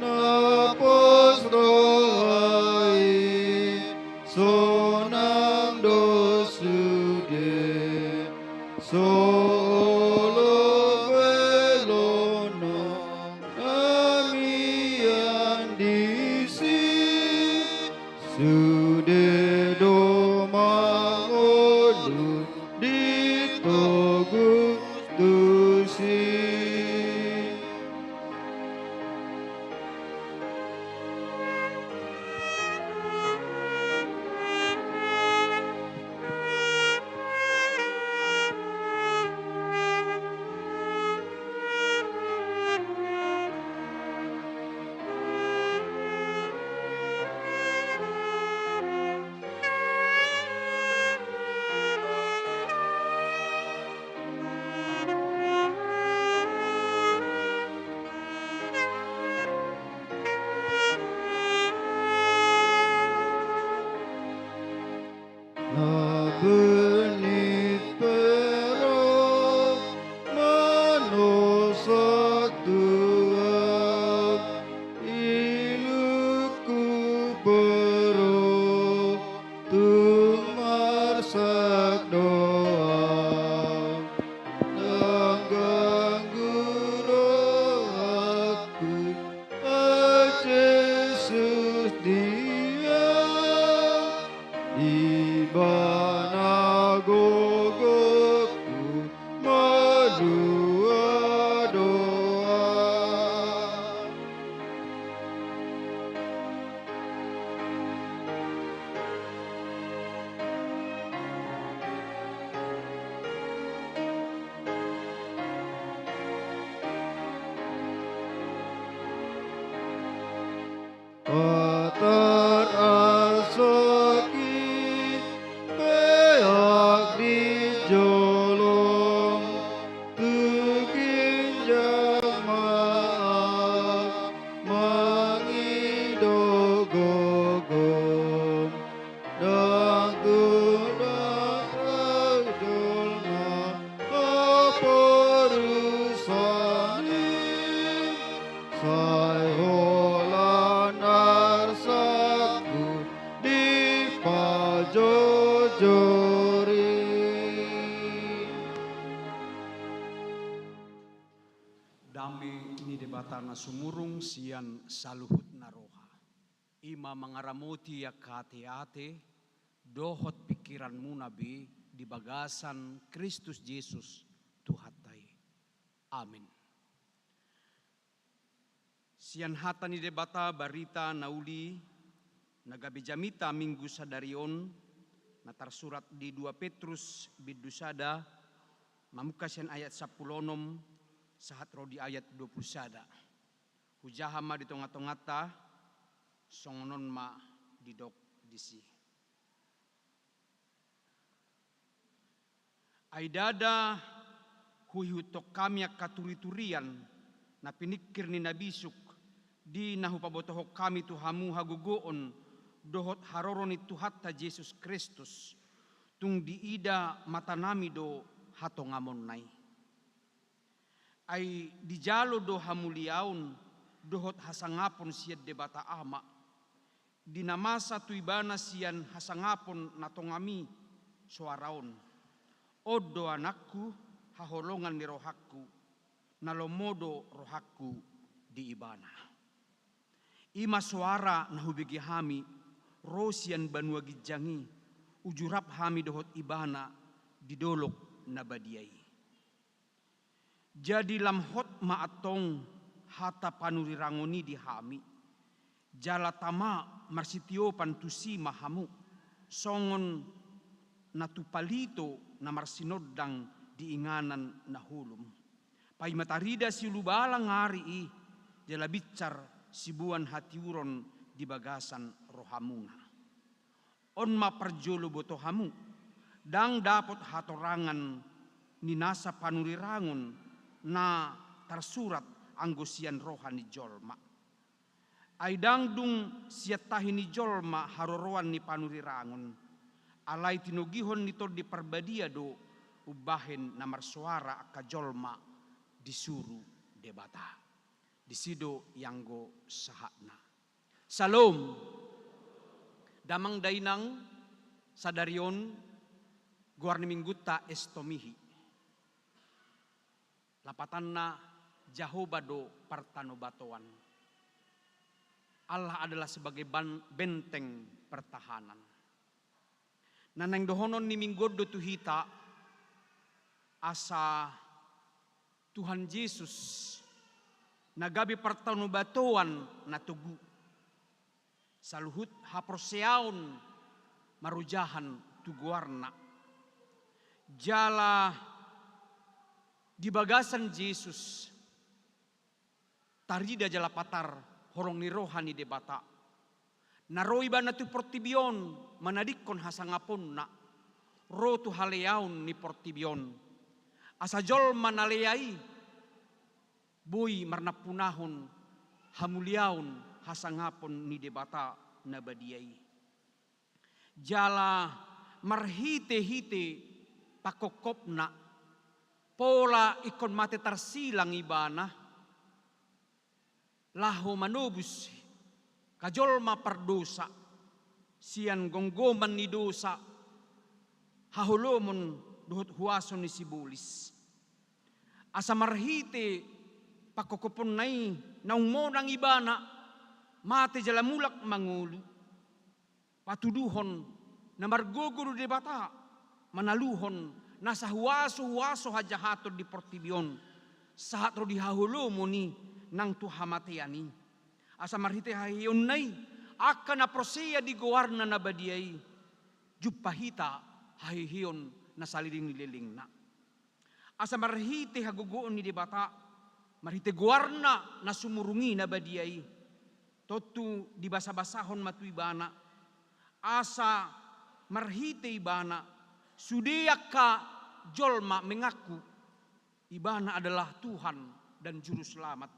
na pos roha i, sonang do sude, so olo be lonong na mian disi. Sude do mangolu di togu tusi. Na bennit pe ro manosak Tuhan, ilukku pe ro tung marsak do au. Ndang ganggu rohangku, Jesus dia, Ibana gogongku malua do au. Patar Jori. Dame ni Debata na sumurung sian saluhutna roha, i ma mangaramoti angka ateate dohot pingkiranmuna be di bagasan Kristus Jesus Tuhanta i. Amin. Sian hata ni Debata barita na uli na gabe jamita Minggu sadari on, na tarsurat di dua Petrus bindu sada, mamungka sian ayat sampulu onom sahat ro di ayat dua pulu sada. Hujaha ma di tonga-tonganta, songon on ma didok disi. Ai ndada huihuthon hami angka turi-turian na piningkir ni na bisuk, di na hupabotohon hami tu hamu hagogoon dohot haroro ni Tuhanta Jesus Kristus, tung diida matanami do hatongamonna i. Ai dijalo do hamuliaon dohot hasangapon sian Debata Ama, di na masa tu Ibana sian hasangapon na tonga i soara on: On do Anakku, haholongan ni rohangku, na lomo do rohangku di Ibana. I ma soara na hubege hami ro sian banua ginjang i, uju rap hami dohot Ibana di dolok na badia i. Jadi lam hot ma antong hata panurirangon i di hami, jala tama marsitiopan tusi ma hamu, songon na tu palito na marsinondang di inganan na holom. Paima tarida siulubalang ari i, jala binsar siboan hatiuron di bagasan rohamuna. On ma parjolo boto hamu, ndang dapot hatorangan ni nasa panurirangon na tarsurat anggo sian roha ni jolma. Ai ndang dung sian tahi ni jolma haroroan ni panurirangon, alai tinogihon ni Tondi Parbadia do umbahen na marsoara angka jolma disuru Debata. Disi do ianggo sahatna. Syalom. Damang dainang, sadari on goar ni Minggunta Estomihi. Lapatanna, Jahowa do partanobatoan. Allah adalah sebagai ban-, benteng pertahanan. Na naeng dohonon ni Minggu on do tu hita, asa Tuhan Jesus na gabe partanobatoan na togu. Saluhut haporseaon marojahan tu goarna. Jala di bagasan Jesus tarida jala patar holong ni roha ni Debata. Na ro Ibana tu portibi on manadingkon hasangaponna, ro tu haleaon ni portibi on. Asa jolma na lea i boi marnampunahon hamuliaon hasangapon ni Debata na badia i. Jala marhite-hite pangkophopna, pola ingkon mate tarsilang Ibana, laho manobus angka jolma pardosa sian gomgoman ni dosa, haholomon dohot huaso ni sibolis. Asa marhite pangkophophonna i naung monang Ibana, mate jala mulak mangolu, patuduhon na margogo do Debata manaluhon nasa huaso-huaso hajahaton di portibi on, sahat ro di haholomon i nang tu hamatean i. Asa marhite haheheonna i, angka na porsea di goarna na badia i, jumpa hita haheheon na saleleng ni lelengna. Asa marhite hagogoon ni Debata, marhite goarna na sumurung i na badia i, tontu dibasabasahon ma tu Ibana, asa marhite Ibana sude angka jolma mengaku Ibana adalah Tuhan dan Juruselamat,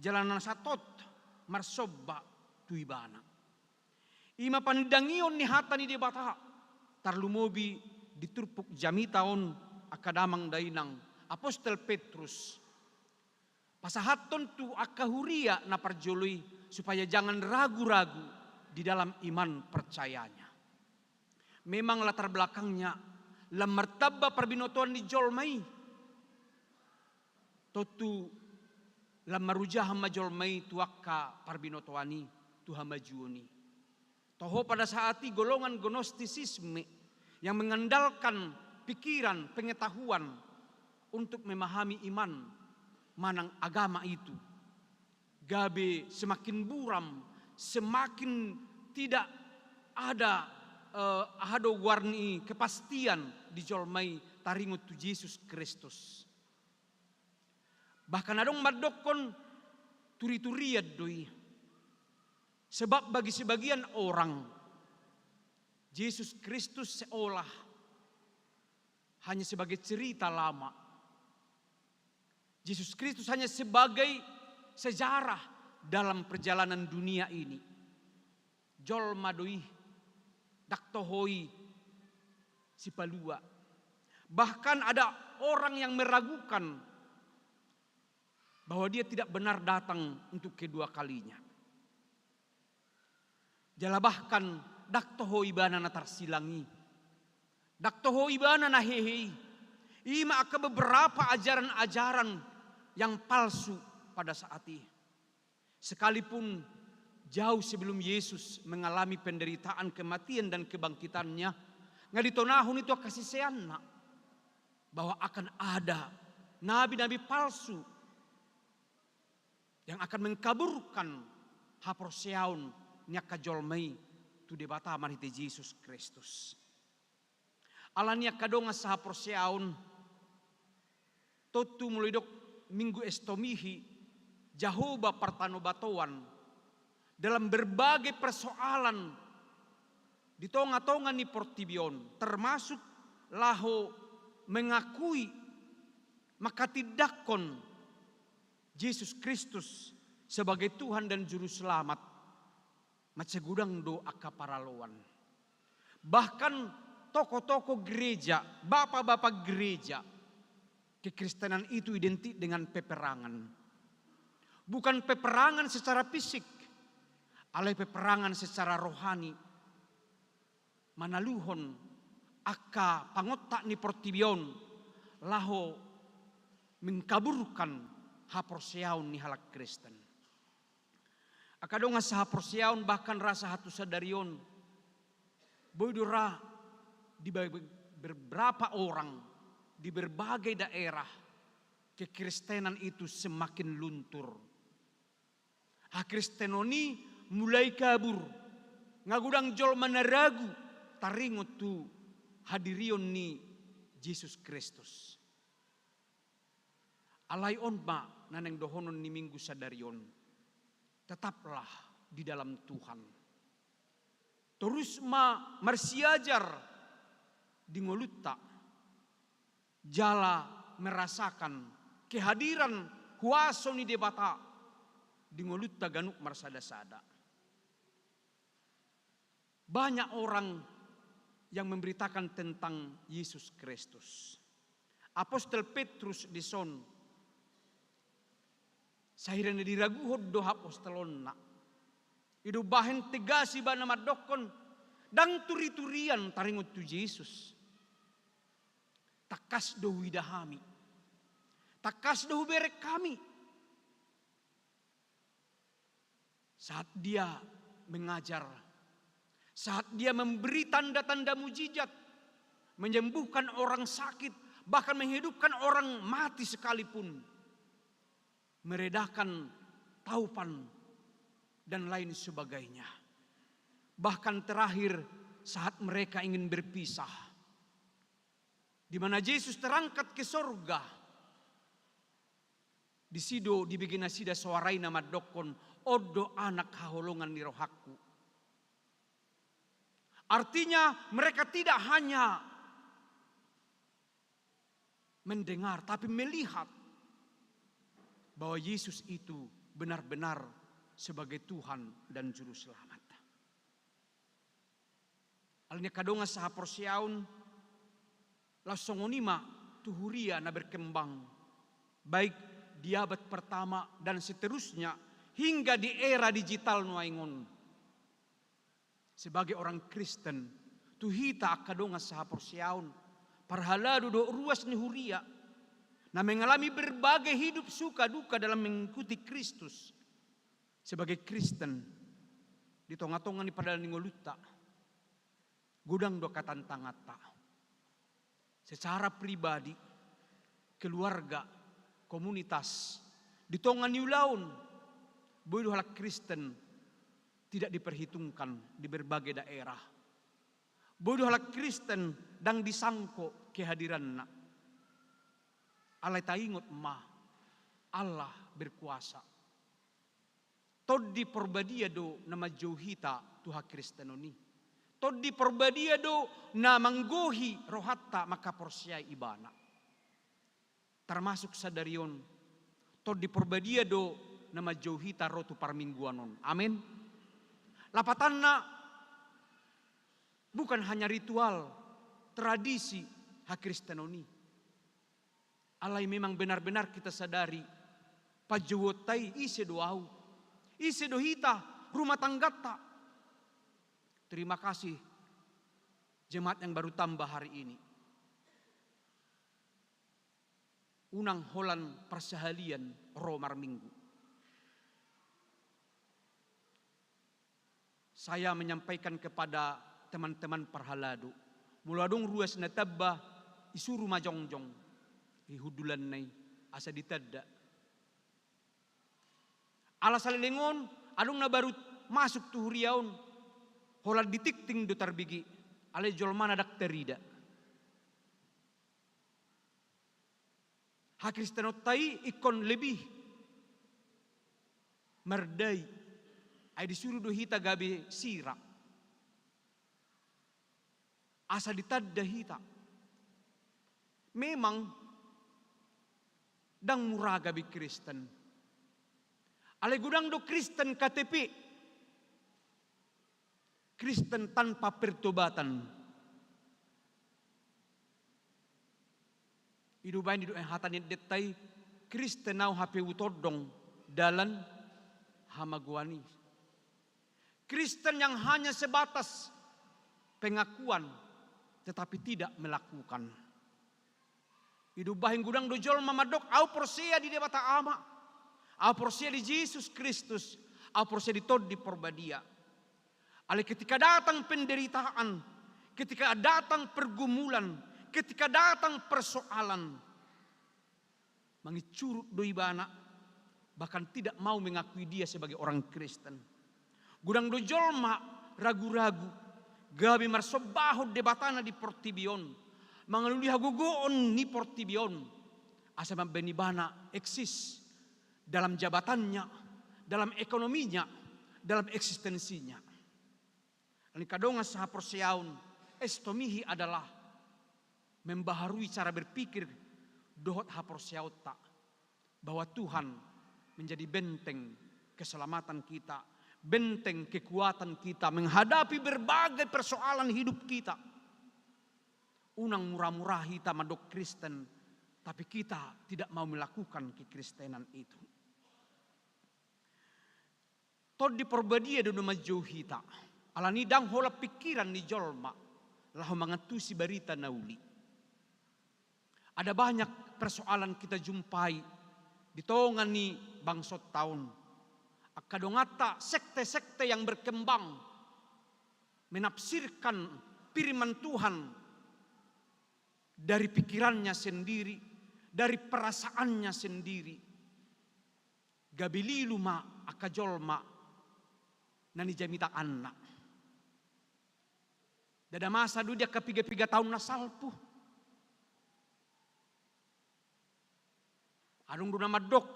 jala na satot marsomba tu Ibana. I ma panindangion ni hata ni Debata, tarlumobi di turpuk jamita on, angka damang dainang, Apostel Petrus pasahathon tu angka huria na parjolo i, supaya jangan ragu-ragu di dalam iman percayanya. Memang latar belakangnya lam martamba parbinotoan ni jolma i. Tontu lam marujahan ma jolma i tu angka parbinotoan i, tu hamajuon i. Toho pada saat i golongan gnostisisme yang mengandalkan pikiran, pengetahuan untuk memahami iman manang agama itu gabe semakin buram, semakin tidak ada, eh, aha do goarna i, kepastian di jolma i taringot tu Jesus Kristus. Bahkan adong mandokkon turi-turian do i. Sebab bagi sebagian orang, Jesus Kristus seolah hanya sebagai cerita lama. Jesus Kristus hanya sebagai sejarah dalam perjalanan dunia ini. Jolma do i, ndang toho i sipalua. Bahkan ada orang yang meragukan bahwa dia tidak benar datang untuk kedua kalinya. Jala bahkan ndang toho ibana na tarsilang i. Ndang toho ibana na hehe i. I ma angka beberapa ajaran-ajaran yang palsu pada saat i. Sekalipun jauh sebelum Yesus mengalami penderitaan, kematian, dan kebangkitannya, nga ditonahon i tu angka siseanna bahwa akan ada nabi-nabi palsu yang akan mengkaburkan haporseaon ni angka jolma i tu Debata marhite Jesus Kristus. Alani i angka dongan sahaporseaon, tontu molo didok Minggu Estomihi, jahoba partanobatoan dalam berbagai persoalan di tonga-tonga ni portibi on, termasuk laho mengakui, manghatindanghon Jesus Kristus sebagai Tuhan dan Juru Selamat, mansai godang do angka paraloan. Bahkan tokoh-tokoh gereja, bapak-bapak gereja, kekristenan itu identik dengan peperangan. Bukan peperangan secara fisik, alai peperangan secara rohani. Manaluhon angka pangontak ni portibi on laho mengkaburkan haporseaon ni halak Kristen. Angka dongan sahaporseaon, bahkan ra sahat tu sadari on, boi do ra di be-, beberapa orang di berbagai daerah, kekristenan itu semakin luntur. Hakristenon i mulai kabur, nga godang jolma na ragu taringot tu hadirion ni Jesus Kristus. Alai on ma na naeng dohonon ni Minggu sadari on, tetaplah di dalam Tuhan. Torus ma marsiajar di ngolunta, jala merasakan kehadiran huaso ni Debata di ngolunta ganup marsada-sada. Banyak orang yang memberitakan tentang Yesus Kristus. Apostel Petrus dison, sahira na diraguhon do hapostelonna, i do umbahen tegas ibana mandokkon, ndang turi-turian taringot tu Jesus. Tangkas do huida hami. Tangkas do hubereng hami. Saat dia mengajar, saat dia memberi tanda-tanda mujizat, menyembuhkan orang sakit, bahkan menghidupkan orang mati sekalipun, meredakan taupan, dan lain sebagainya. Bahkan terakhir, saat mereka ingin berpisah, di mana Jesus terangkat ke sorga, disi do dibege nasida soara i na mandokkon, "On do Anak haholongan ni rohangku." Artinya, mereka tidak hanya mendengar, tapi melihat bahwa Yesus itu benar-benar sebagai Tuhan dan Juru Selamat. Alani i angka dongan sahaporseaon, laos songon i ma tu huria na berkembang, baik di abad pertama dan seterusnya, hingga di era digital nuaeng on. Sebagai orang Kristen, tu hita angka dongan sahaporseaon, parhalado dohot ruas ni huria, na mengalami berbagai hidup suka duka dalam mengikuti Kristus sebagai Kristen di tonga-tonga ni pardalanan ni ngolunta. Godang do angka tantanganta. Secara pribadi, keluarga, komunitas, di tonga ni ulaon, boi do halak Kristen tidak diperhitungkan di berbagai daerah. Boi do halak Kristen ndang disangko kehadiranna. Alai taingot ma, Allah berkuasa. Tondi Porbadia do na manjou hita tu hakristenon i. Tondi Porbadia do na manggohi rohanta mangkaporseai Ibana. Termasuk sadari on, Tondi Porbadia do na manjou hita ro tu parmingguan on. Amen. Lapatanna, bukan hanya ritual, tradisi hakristenon i. Alai memang benar-benar kita sadari, panjouonta i ise do ahu, ise do hita, rumah tangganta. Terima kasih jemaat yang baru tambah hari ini. Unang holan parsahalian ro marminggu. Saya menyampaikan kepada teman-teman parhalado, molo adong ruas na tamba, isuru ma jongjong i hundulanna i asa ditanda. Ala saleleng on, adong na baru masuk tu huria on, holan ditingting do tarbege, alai jolmana ndang tarida. Hakristenonta i ingkon lebih mardai, ai disuru do hita gabe sira. Asa ditanda hita. Memang ndang mura gabe Kristen. Alai godang do Kristen K T P. Kristen tanpa pertobatan. I do umbahen didok hata ni endenta i, Kristen ahu hape hutondong dalan hamagoan i. Kristen yang hanya sebatas pengakuan tetapi tidak melakukan. I do umbahen godang do jolma mandok, ahu porsea di Debata Ama, ahu porsea di Jesus Kristus, ahu porsea di Tondi Porbadia. Alai ketika datang penderitaan, ketika datang pergumulan, ketika datang persoalan, mangincurut do ibana, bahkan tidak mau mengakui dia sebagai orang Kristen. Godang do jolma ragu-ragu, gabe marsombahon debatana di portibi on, mangalului hagogoon ni portibi on, asa mambahen ibana eksis dalam jabatannya, dalam ekonominya, dalam eksistensinya. Alani angka dongan sahaporseaon, estomihi adalah membaharui cara berpikir dohot haporseaonta, bahwa Tuhan menjadi benteng keselamatan kita, benteng kekuatan kita menghadapi berbagai persoalan hidup kita. Unang mura-mura hita mandok Kristen, tapi kita tidak mau melakukan kekristenan itu. Tondi Porbadia do na manjou hita. Alani i ndang holan pingkiran ni jolma laho mangantusi barita na uli. Ada banyak persoalan kita jumpai di tonga ni bangsonta on. Angka donganta sekte-sekte yang berkembang menafsirkan firman Tuhan dari pikirannya sendiri, dari perasaannya sendiri. Gabe lilu ma angka jolma na nijamitaanna. Ndada masa do di angka piga-piga taon na salpu. Adong do na mandok,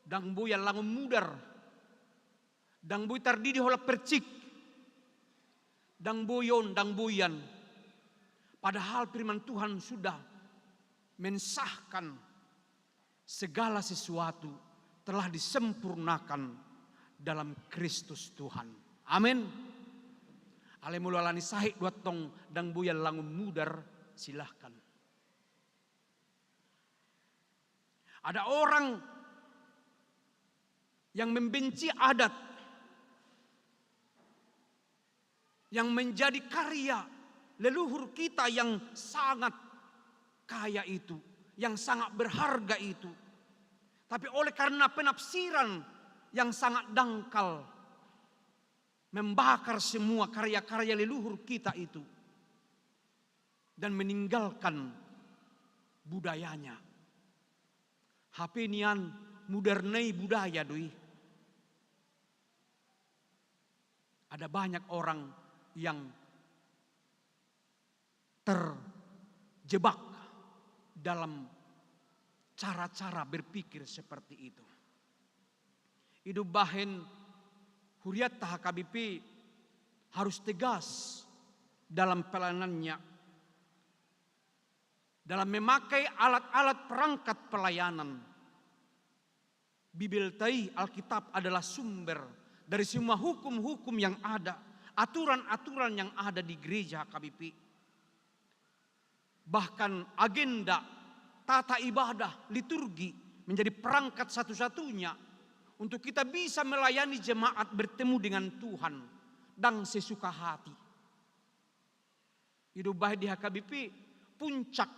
ndang boi allangon mudar, ndang boi tardidi holan persik, ndang boi on, ndang boi an. Padahal firman Tuhan sudah mensahkan segala sesuatu telah disempurnakan dalam Kristus Tuhan. Amin. Alai molo alani sahit do antong ndang boi allangon mudar, silahkan. Ada orang yang membenci adat yang menjadi karya leluhur kita yang sangat kaya itu, yang sangat berharga itu. Tapi oleh karena penafsiran yang sangat dangkal, membakar semua karya-karya leluhur kita itu dan meninggalkan budayanya. Hape nian mudar na i budaya do i. Ada banyak orang yang terjebak dalam cara-cara berpikir seperti itu. I do umbahen hurianta H K B P harus tegas dalam pelayanannya, dalam memakai alat-alat perangkat pelayanan. Bibelta i, Alkitab, adalah sumber dari semua hukum-hukum yang ada, aturan-aturan yang ada di gereja H K B P. Bahkan agenda, tata ibadah, liturgi menjadi perangkat satu-satunya untuk kita bisa melayani jemaat bertemu dengan Tuhan dan sesuka hati. I do umbahen di H K B P, puncak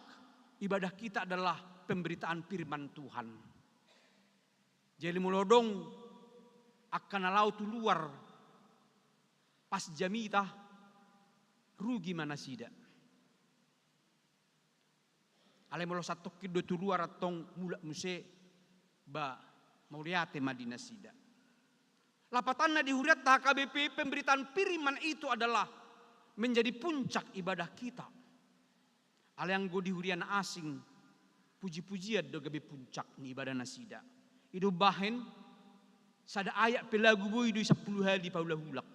ibadah kita adalah pemberitaan firman Tuhan. Jadi molo adong angka na laho tu luar pas jamita, rugi ma nasida. Alai molo santongkin do tu luar antong mulak muse, ba mauliate ma di nasida. Lapatanna di hurianta H K B P, pemberitaan firman itu adalah menjadi puncak ibadah kita. Alai anggo di huria na asing, puji-pujian do gabe puncak ni ibadah nasida. I do umbahen sada ayat pe lagu boi do i sampulu hali paulak-ulak.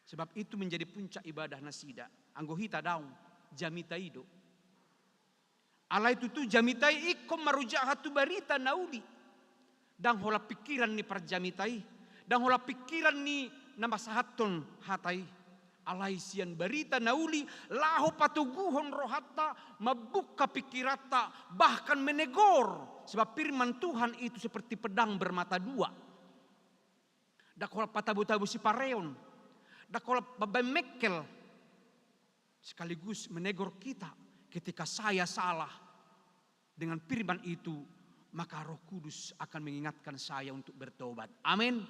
Sebab itu menjadi puncak ibadah nasida. Anggo hita daong, jamita i do. Alai tutu jamita i ingkon marujak hata tu barita na uli. Ndang holan pikiran ni parjamita i, ndang holan pikiran ni na masahathon hata i. Alai sian barita na uli, laho patoguhon rohanta, mambuka pikiranta, bahkan menegor. Sebab firman Tuhan itu seperti pedang bermata dua. Ndang holan patabo-tabo sipareon, ndang holan mambaen mengkel, sekaligus menegor kita ketika saya salah. Dengan firman itu, maka Roh Kudus akan mengingatkan saya untuk bertobat. Amin.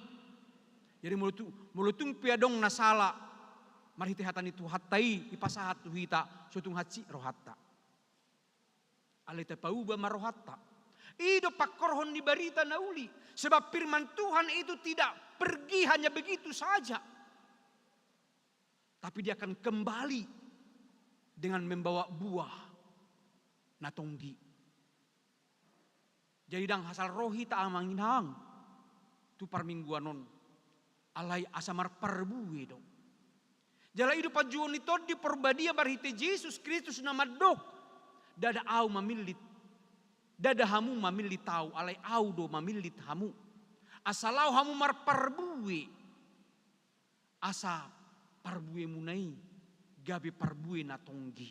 Jadi molo tu-, molo tung pe adong na sala marhite hata ni Tuhanta i dipasahat tu hita, so tung hansit rohanta. Alai tapauba ma rohanta. I do pangkorhon ni barita na uli. Sebab firman Tuhan itu tidak pergi hanya begitu saja. Tapi dia akan kembali dengan membawa buah na tonggi. Jadi ndang asal ro hita, amang inang, tu parmingguan on, alai asa marparbue do. Jala i do panjouon ni Tondi Parbadia marhite Jesus Kristus na mandok: Ndada ahu mamillit, ndada hamu mamillit ahu, alai ahu do mamillit hamu, asa laho hamu marparbue, asa parbuemuna i gabe parbue na tonggi.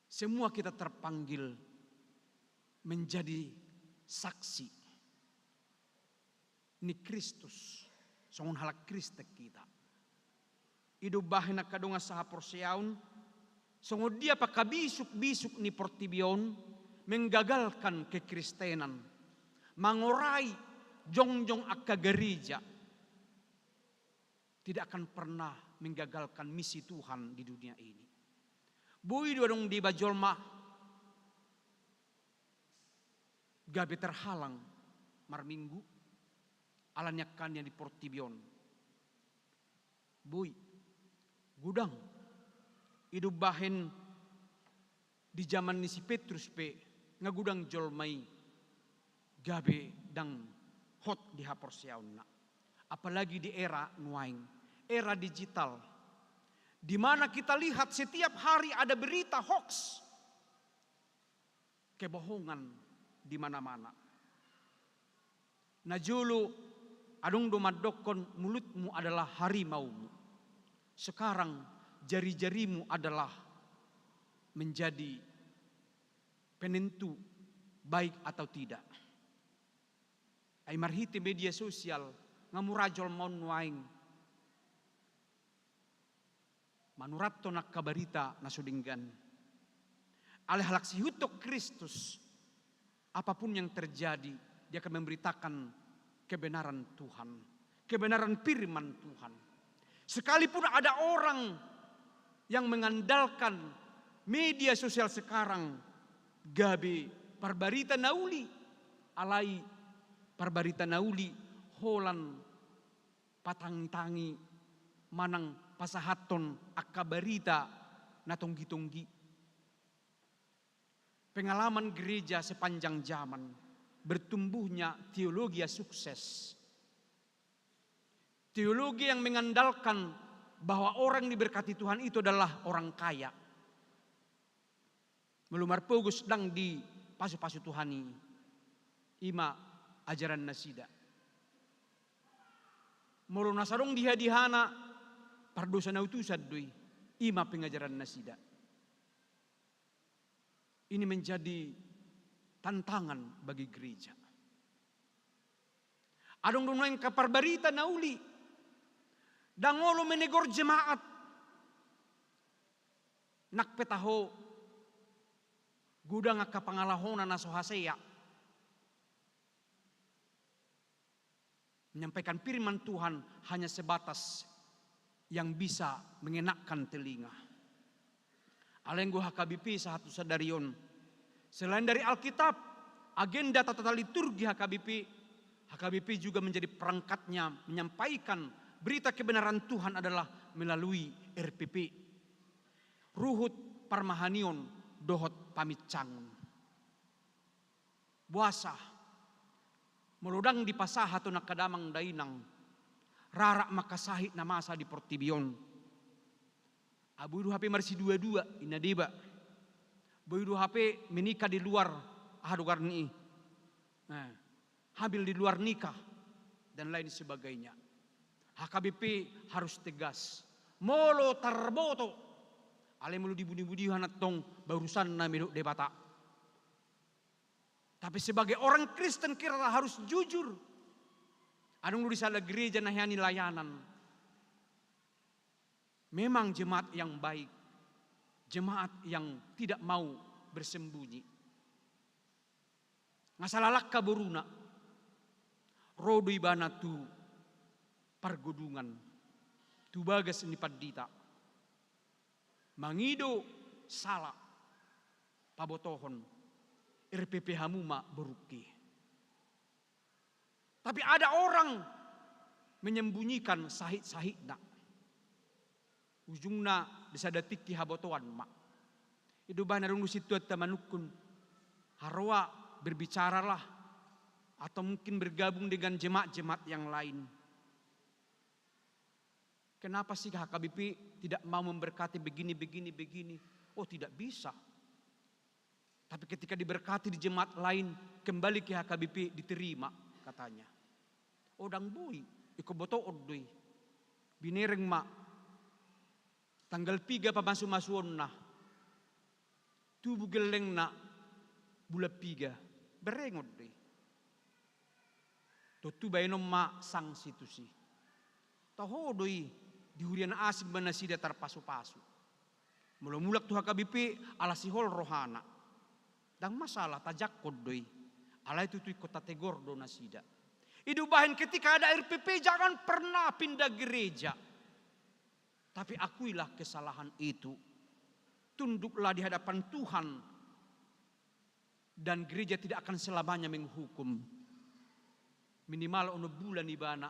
Semua kita terpanggil menjadi saksi ni Kristus, songon halak Kristen kita. I do umbahen angka dongan sahaporseaon, songon dia pe angka bisuk-bisuk ni portibi on menggagalkan kekristenan, mangorai jongjong angka gareja, tidak akan pernah menggagalkan misi Tuhan di dunia ini. Boi do adong deba jolma gabe terhalang marminggu ala ni angka na di portibi on. Boi, godang. I do umbahen di jaman ni si Petrus pe, nga godang jolma i gabe ndang hot di haporseaonna. Apalagi di era nuaeng, era digital, di mana kita lihat setiap hari ada berita hoax, kebohongan di mana-mana. Najolo adong do mandokkon, mulutmu adalah harimaumu. Sekarang jari-jarimu adalah menjadi penentu baik atau tidak. Ai marhite media sosial, nga mura jolma on nuaeng Manurathon angka barita na so denggan. Alai halak siihuthon Kristus, apapun yang terjadi, dia akan memberitakan kebenaran Tuhan, kebenaran firman Tuhan. Sekalipun ada orang yang mengandalkan media sosial sekarang gabe parbarita na uli, alai parbarita na uli holan patangitangi manang pasahathon angka barita na tonggitonggi. Pengalaman gereja sepanjang zaman, bertumbuhnya teologi yang sukses. Teologi yang mengandalkan bahwa orang yang diberkati Tuhan itu adalah orang kaya. Molo marpogos ndang dipasupasu Tuhan i, i ma ajaran nasida. Molo na so adong dihadihana, pardosa na utusan do i, i ma pengajaran nasida. Ini menjadi tantangan bagi gereja. Adong do nuaeng angka parbarita na uli, ndang olo menegor jemaat. Nang pe taho, godang angka pangalahona na so hasea. Menyampaikan firman Tuhan hanya sebatas yang bisa mengenakkan telinga. Alai anggo H K B P sahat tu sadari on, selain dari Alkitab, agenda tata liturgi H K B P, H K B P juga menjadi perangkatnya menyampaikan berita kebenaran Tuhan adalah melalui R P P. Ruhut parmahanion dohot paminsangon. Boasa? Molo ndang dipasahat tu angka damang dainang, rarak ma angka sahit na masa di portibi on. Boi do hape marsiduadua, inna deba. Boi do hape menikah di luar, aha do goarna i. Nah, hamil di luar nikah, dan lain sebagainya. H K B P harus tegas. Molo tarboto, alai molo dibunibunihon antong, urusanna ma i dohot Debata. Tapi sebagai orang Kristen kita harus jujur. Adong do di sada gereja na hea ni layanan. Memang jemaat yang baik, jemaat yang tidak mau bersembunyi. Nga sala langka boruna, ro do ibana tu pargodungan, tu bagas ni pandita. Mangido sala, pabotohon, R P P hamu ma borungki. Tapi ada orang menyembunyikan sahit-sahitna. Ujungna di sada tingki habotoan ma. I do umbahen adong do sintuanta manungkun, haroa berbicaralah, atau mungkin bergabung dengan jemaat-jemaat yang lain. Kenapa sih H K B P tidak mau memberkati begini, begini, begini? Oh, tidak bisa. Tapi ketika diberkati di jemaat lain, kembali ke H K B P diterima, katanya. Oh, ndang boi, ingkon botoon do i. Binereng ma tanggal piga pamasumasuonna. Tubu gellengna bulan piga, berengon do i. Tontu baenon ma sanksi tusi. Toho do i, di huria na asing ma nasida tarpasupasu. Molo mulak tu H K B P, ala sihol rohana. Ndang masalah, tajangkon do i. Alai tutu ingkon tategor do nasida. I do umbahen ketika ada R P P, jangan pernah pindah gereja. Tapi akuilah kesalahan itu. Tunduklah di hadapan Tuhan. Dan gereja tidak akan selamanya menghukum. Minimal onom bulan ibana,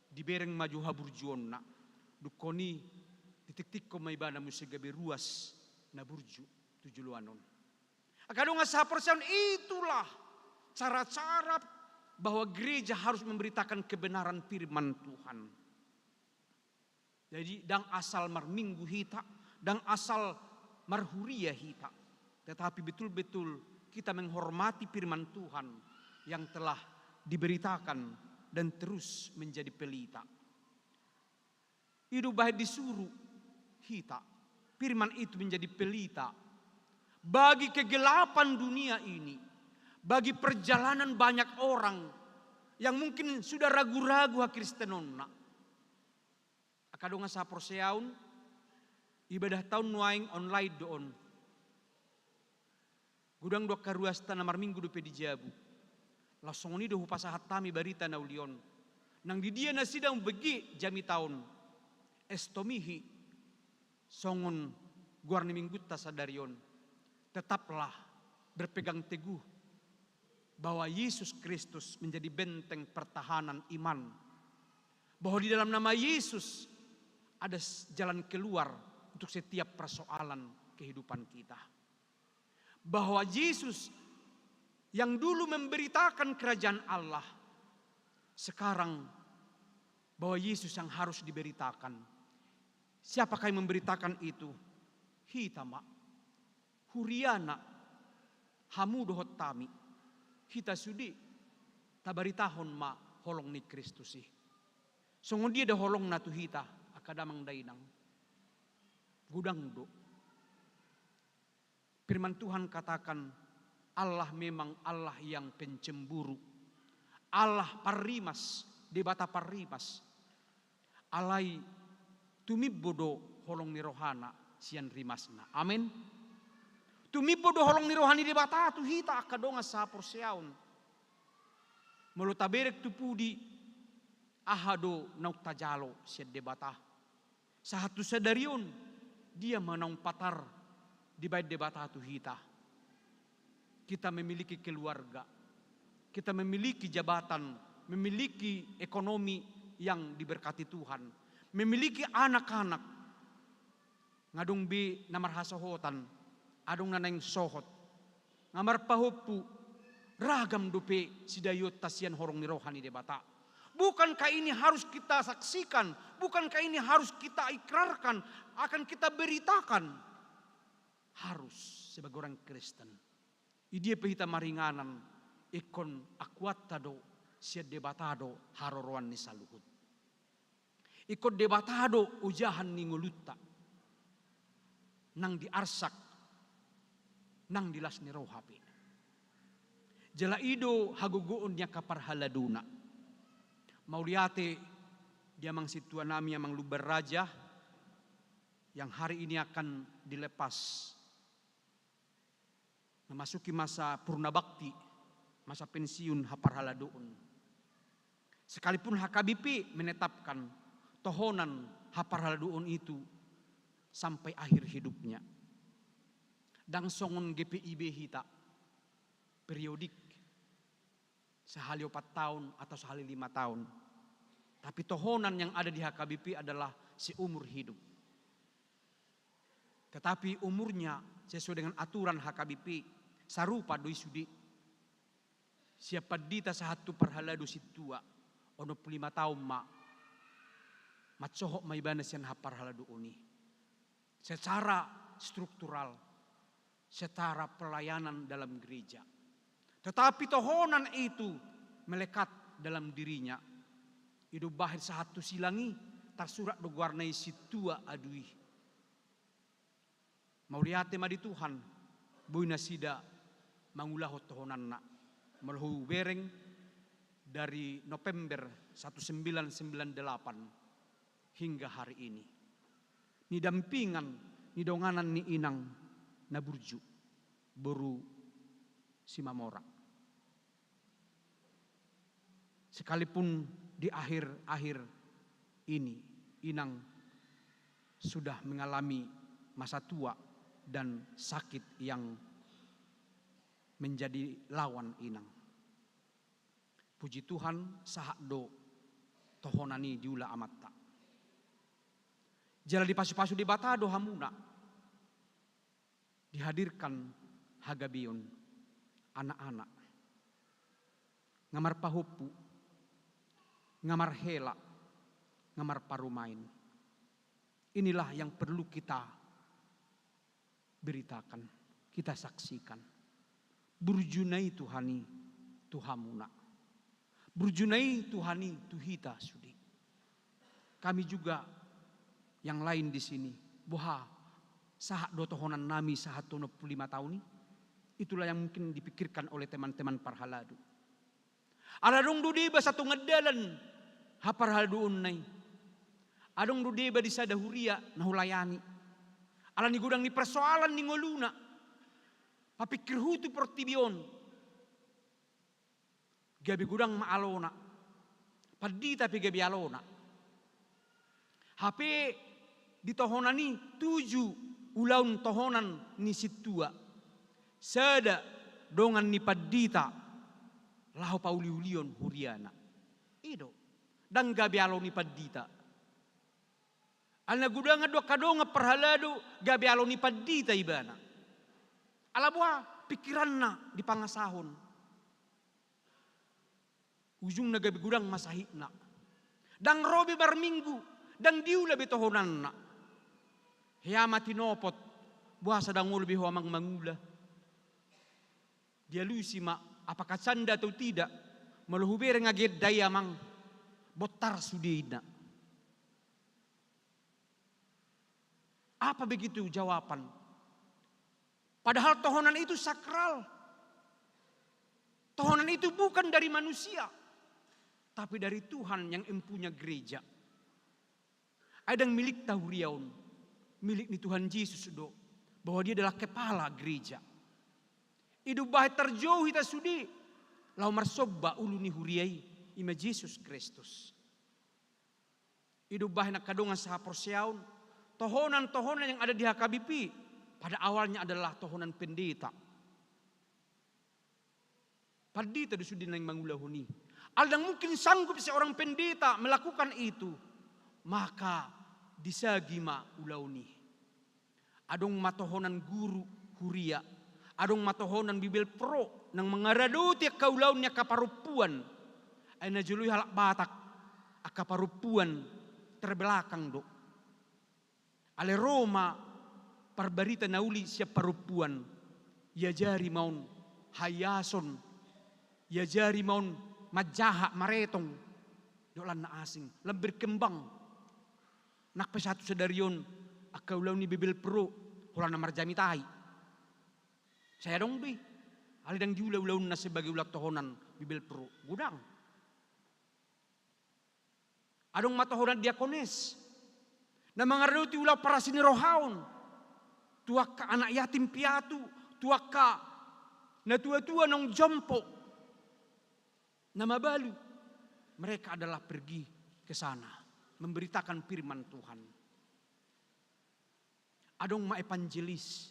dibereng ma jo haburjuonna. Dungkon i, ditiktikkon ma ibana muse gabe ruas na burju tu joloan on. Angka dongan sahaporseaon, itulah cara-cara bahwa gereja harus memberitakan kebenaran firman Tuhan. Jadi, ndang asal marminggu hita, ndang asal marhuria hita, tetapi betul-betul kita menghormati firman Tuhan yang telah diberitakan dan terus menjadi pelita. I do umbahen disuru hita, firman itu menjadi pelita bagi kegelapan dunia ini, bagi perjalanan banyak orang yang mungkin sudah ragu-ragu hakristenonna. Angka dongan sahaporseaon, Ibadah taon nuaeng online do on. Godang do angka ruasta na marminggu dope di jabu. Laos songon i do hupasahat hami barita na uli on. Nang di dia nasida umbege jamita on, estomihi, songon goar ni minggunta sadari on. Tetaplah berpegang teguh bahwa Yesus Kristus menjadi benteng pertahanan iman. Bahwa di dalam nama Yesus ada s-, jalan keluar untuk setiap persoalan kehidupan kita. Bahwa Yesus yang dulu memberitakan kerajaan Allah, sekarang bahwa Yesus yang harus diberitakan. Siapakah yang memberitakan itu? Hita ma. Huriana, hamu dohot hami. Hita sude tabaritahon ma holong ni Kristus i. Songon dia do holongna tu hita, angka damang dainang? Godang do. Firman Tuhan katakan, Allah memang Allah yang pencemburu. Allah parrimas, Debata parrimas. Alai tumimbo do holong ni rohana sian rimasna. Amen. Tumimbo do holong ni roha ni Debata tu hita angka dongan sahaporseaon. Molo taberek tu pudi, aha do naung tajalo sian Debata? Sahat tu sadari on, dia ma naung patar dibaen Debata tu hita. Kita memiliki keluarga, kita memiliki jabatan, memiliki ekonomi yang diberkati Tuhan, memiliki anak-anak. Nga adong be na marhasohotan, adong na naeng sohot. Nga marpahompu, ragam dope sidaionta sian holong ni roha ni Debata. Bukankah ini harus kita saksikan? Bukankah ini harus kita ikrarkan? Akan kita beritakan? Harus, sebagai orang Kristen. Di dia pe hita maringanan, ingkon akuanta do, sian Debata do haroroan ni saluhut. Ingkon Debata do ojahan ni ngolunta, nang di arsak, nang di las ni roha pe. Jala i do hagogoon ni angka parhaladona. Mauliate di amang sintua nami, Amang Lumban Raja, yang hari ini akan dilepas, memasuki masa purna bakti, masa pensiun haparhaladoon. Sekalipun H K B P menetapkan tohonan haparhaladoon itu sampai akhir hidupnya. Ndang songon G P I B hita, periodik, sahali opat taon atau sahali lima taon. Tapi tohonan yang ada di H K B P adalah seumur hidup. Tetapi umurnya sesuai dengan aturan H K B P, sarupa do i sude. Sian pandita sahat tu parhalado sintua, onom pulu lima taon ma, mansohot ma ibana sian haparhaladoon i. Secara struktural, secara pelayanan dalam gereja. Tetapi tohonan itu melekat dalam dirinya. I do umbahen sahat tu silang i, tarsurat do goarna i Sintua Adui. Mauliate ma di Tuhan, boi nasida mangulahon tohonanna. Molo hubereng dari November seribu sembilan ratus sembilan puluh delapan hingga hari ini. Nidampingan, nidonganan ni inang na burju, boru Simamora. Sekalipun di akhir-akhir ini, inang sudah mengalami masa tua dan sakit yang menjadi lawan inang. Puji Tuhan, sahat do tohonan i diula amanta. Jala dipasupasu Debata do hamuna. Dihadirkan hagabeon, anak-anak. Nga marpahompu, nga marhela, nga marparumaen. Inilah yang perlu kita beritakan, kita saksikan. Burjuna i Tuhan i tu hamuna. Burjuna i Tuhan i tu hita sude. Kami juga yang lain di sini, boha, sahat do tohonan nami sahat tu onom pulu lima taon i? Itulah yang mungkin dipikirkan oleh teman-teman parhalado. Ala adong do deba satonga dalan haparhaladoonna i. Adong do deba di sada huria na hulayani. Ala ni godang ni persoalan ni ngoluna, papingkir hutu portibi on, gabe godang ma alona. Pandita pe gabe alona. Hape di tohonan i tuju ulaon tohonan ni sintua. Sada dongan ni pandita laho pauliulihon huriana. I do, ndang gabe alo ni pandita. Ala na godangan do angka dongan parhalado gabe alo ni pandita ibana. Ala boha pingkiranna dipangasahon. Ujungna gabe godang ma sahitna. Ndang ro be marminggu, ndang diula be tohonanna. Hea ma tinopot, boasa ndang olo be ho amang mangula. Dialusi ma, apakah canda atau tidak? Molo hubereng age enda i amang, bontar sude inna. Apa begitu jawaban? Padahal tohonan itu sakral. Tohonan itu bukan dari manusia, tapi dari Tuhan yang empunya gereja. Ai ndang milikta huria on, milik ni Tuhan Jesus do, bahwa dia adalah kepala gereja. I do umbahen tarjou hita sude, laho marsomba ulu ni huria i, i ma Jesus Kristus. I do umbahen angka dongan sahaporseaon, tohonan-tohonan yang ada di H K B P pada awalnya adalah tohonan pendeta. Pandita do sude naeng mangulahon i. Ala ndang mungkin sanggup seorang pendeta melakukan itu, maka disagi ma ulaon i. Adong ma tohonan guru huria, adong ma tohonan Bibelvrouw naeng mangaradoti angka ulaon ni angka parompuan. Ai na jolo i halak Batak, angka parompuan terbelakang do. Alai ro ma parbarita na uli sian parompuan, iajari ma on haiason, iajari ma on manjaha, maretong, dohot lan na asing, lam berkembang. Nang pe sahat tu sadari on, angka ulaon ni Bibelvrouw, holan na marjamita i. Sai adong do i, alai ndang diula ulaonna sebagai ulaon tohonan Bibelvrouw. Godang. Adong ma tohonan diakones, na mangaradoti ulaon parasi ni roha on, tu angka anak yatim piatu, tu angka natua-tua naung jompo, na mabalu, mereka adalah pergi ke sana, memberitakan firman Tuhan. Adong ma evangelis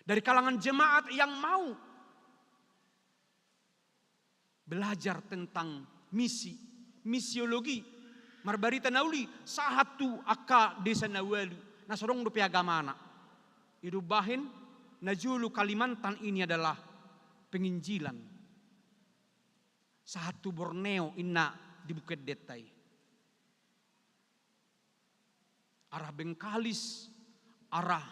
dari kalangan jemaat yang mau belajar tentang misi, misiologi, marbarita na uli, sahat tu angka desa na ualu, na so adong dope agamana. I do umbahen, na jolo Kalimantan ini adalah penginjilan. Sahat tu Borneo inna di Bukit Detta i. Arah Bengkalis, arah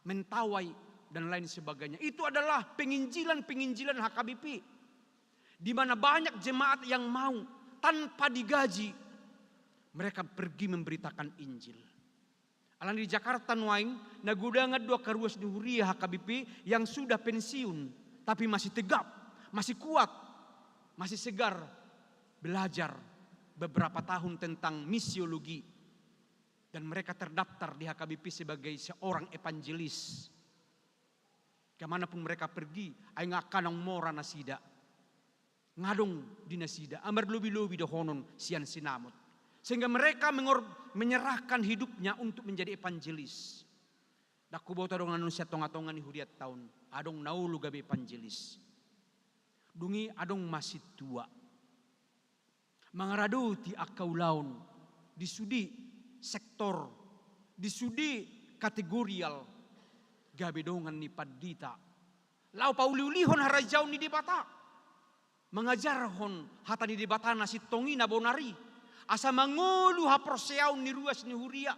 Mentawai, dan lain sebagainya. Itu adalah penginjilan-penginjilan H K B P, di mana banyak jemaat yang mau tanpa digaji, mereka pergi memberitakan Injil. Alani di Jakarta nuaeng, na godangan do angka ruas ni huria H K B P yang sudah pensiun, tapi masih tegap, masih kuat, masih segar, belajar beberapa tahun tentang misiologi. Dan mereka terdaftar di H K B P sebagai seorang evangelis. Ke mana pun mereka pergi, ai nga angka naung mora nasida. Nga adong di nasida, amar lobi-lobi dohonon sian sinamot. Sehingga mereka mengor-, menyerahkan hidupnya untuk menjadi evangelis. Ndang huboto adong na naung sian tonga-tonga ni hurianta on, adong na olo gabe evangelis. Dung i adong ma sintua mangaradoti angka ulaon di sude sektor, di sude kategorial, gabe dongan ni pandita. Laho pauliulihon harajaon ni Debata. Mangajarhon hata ni Debata na sintong i, na bonar i. Asa mangolu haporseaon ni ruas ni huria.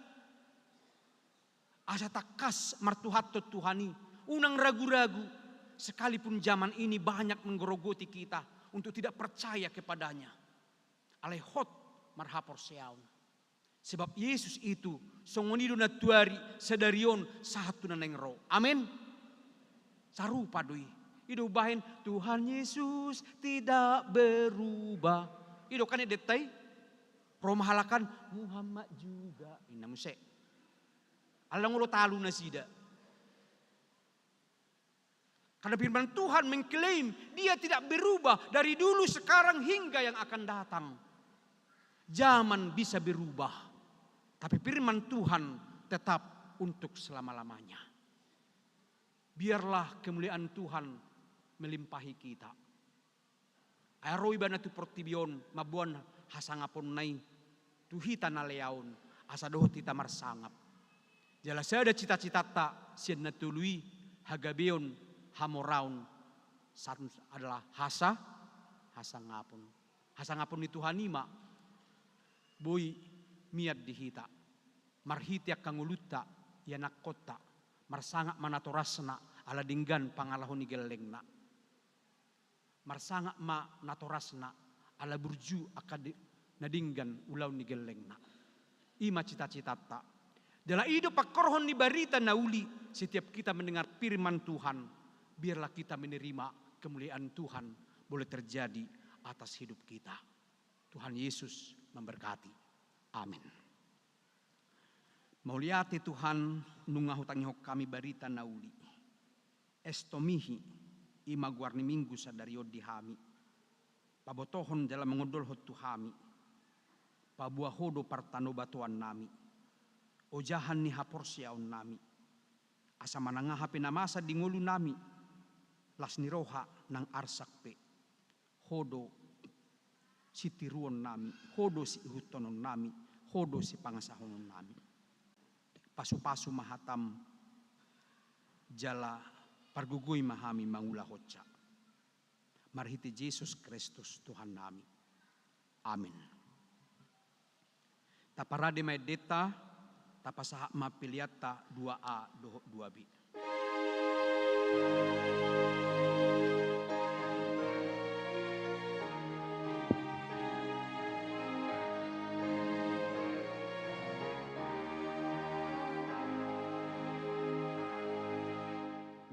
Asa tangkas martuhanhon Tuhan i, unang ragu-ragu, sekalipun zaman ini banyak menggerogoti kita untuk tidak percaya kepada-Nya. Alai hot marhaporseaon. Sebab Yesus itu, songon i do nantuari, sadari on, sahat tu na naeng ro. Amen. Sarupa do i. I do umbahen, Tuhan Yesus tidak berubah. I do kan i detta i? Ro ma halak an, Muhammad juga. Inna muse. Ala ngolo talu nasida. Karena firman Tuhan mengklaim, Dia tidak berubah dari dulu, sekarang, hingga yang akan datang. Zaman bisa berubah, tapi firman Tuhan tetap untuk selama-lamanya. Biarlah kemuliaan Tuhan melimpahi kita. Ai ro Ibana tu portibi on mamboan hasangaponna i tu hita na leaon, asa dohot hita marsangap. Jala sada cita-citanta sian na tolu i, hagabeon, hamoraon, sahat adalah hasa, hasangapon. Hasangapon ni Tuhan i ma boi mian di hita marhite angka ngolunta, ianakkonta, marsangap ma natorasna ala denggan pangalaho ni gellengna. Marsangap ma natorasna ala burju angka de-, na denggan ulaon ni gellengna. I ma cita-citanta. Jala i do pangkorhon ni barita na uli, setiap kita mendengar firman Tuhan, biarlah kita menerima kemuliaan Tuhan boleh terjadi atas hidup kita. Tuhan Yesus memberkati. Amin. Mauliate Tuhan, nunga hutangihon hami barita na uli. Estomihi, i ma goar ni Minggu sadari on di hami. Pabotohon jala mangondolhon tu hami. Paboa Ho do partanobatoannami, ojahan ni haporseaonnami. Asa manang aha pe na masa di ngolunami, las ni roha nang arsak pe, Ho do sitiruonnami, Ho do siihuthononnami, Ho do sipangasahononnami. Pasu-pasu ma hatam, jala pargogoi ma hami mangulahonsa. Marhite Jesus Kristus Tuhannami. Amin. Taparade ma endenta, tapasahat ma peleanta dua A dohot dua B.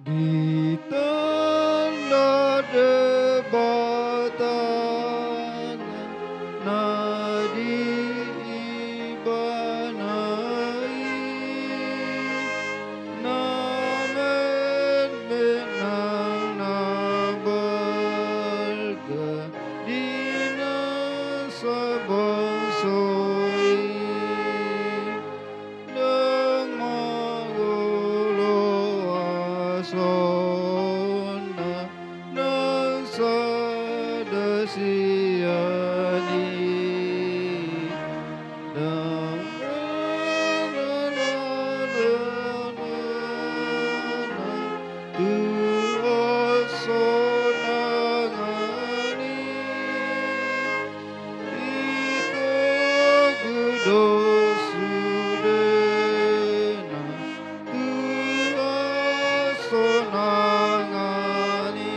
Di tanda Debata na di Ibana i, na metmet nang na balga di na sabangso i. Ndang mangolo hasona nang sada sian i. Ndang tu hasonangan i. Itogu do sudena tu hasonangan i.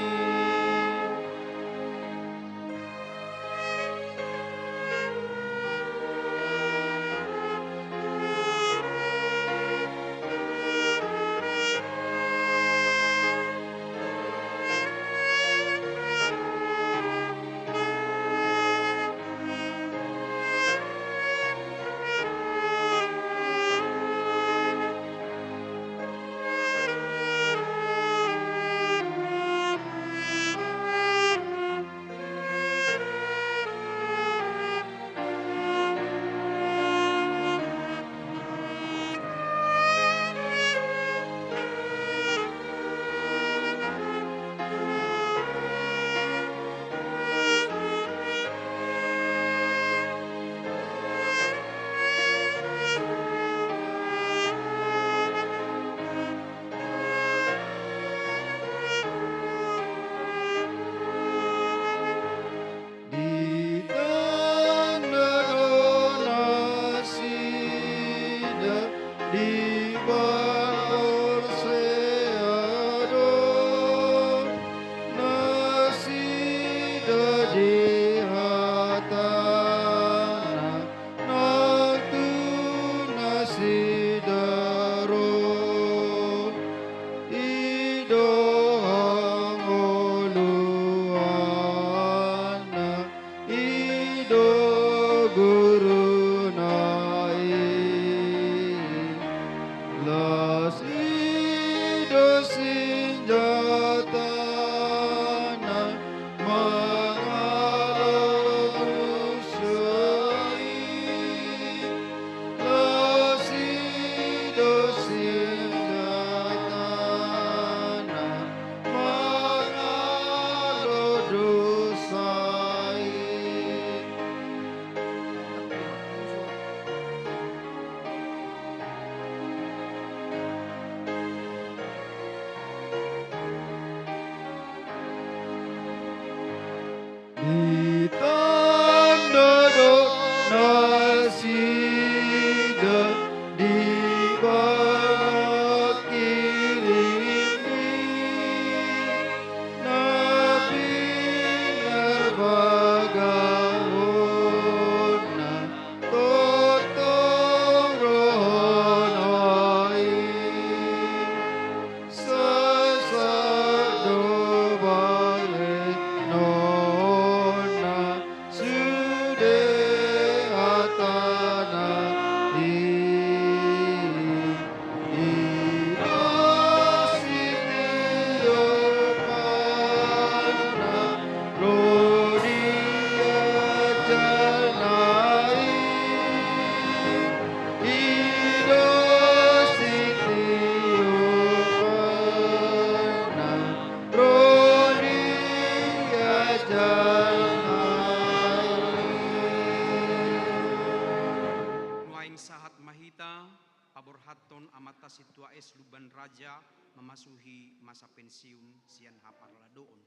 Sahat ma hita paborhathon Amanta Sintua S Lumban Raja mamasuhi masa pensiun sian haparaladoon.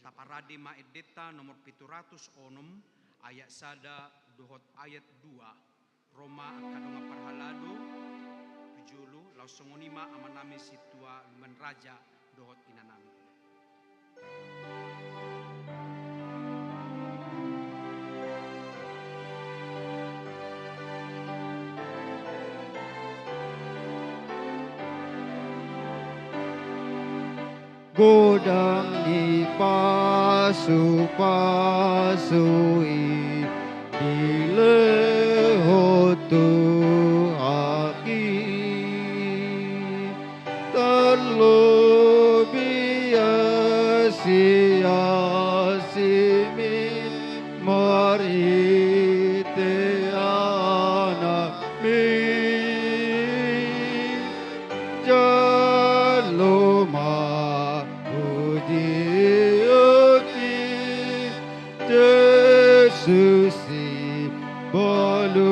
Taparade ma endenta nomor pitu ratus onom, ayat sada dohot ayat dua. Ro ma angka dongan parhalado tu jolo, laos songon i ma amanami Sintua Lumban Raja dohot inanami. Godang ni pasupasu i dilehon tu ahu i. Tarlobi asi-asimi marhite Anakmi. Jalo ma pujion i, Jesus Sibalu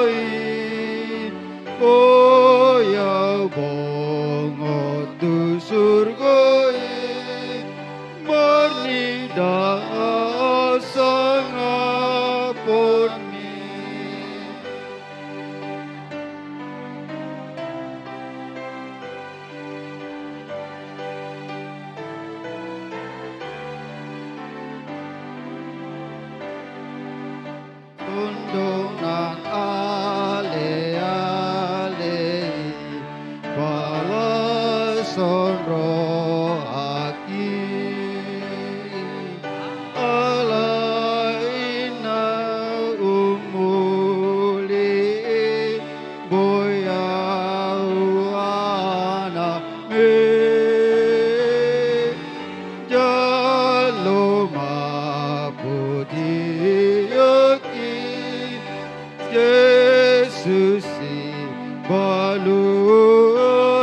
i, boi ahu bongot tu surgo i, marnida sangaponmi. Tondong nang aleale i, palashon rohangki. Alai na umuli i, boi ahu Anakmi. Jalo ma pujion i, Jesus Sibalu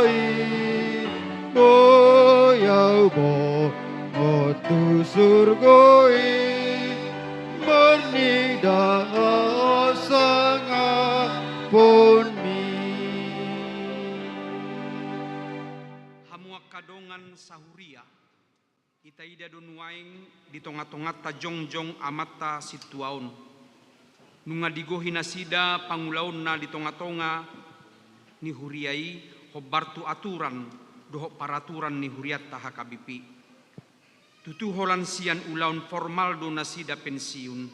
i, boi ahu bongot tu surgo i, marnida sangaponmi. Hamu angka dongan sahuria, itaida do nuaeng di tongatonganta jongjong amanta sintua on. Nunga digohi nasida pangulaonna di tongatonga ni huria i, hombar tu aturan dohot paraturan ni hurianta H K B P. Tutu holan sian ulaon formal do nasida pensiun.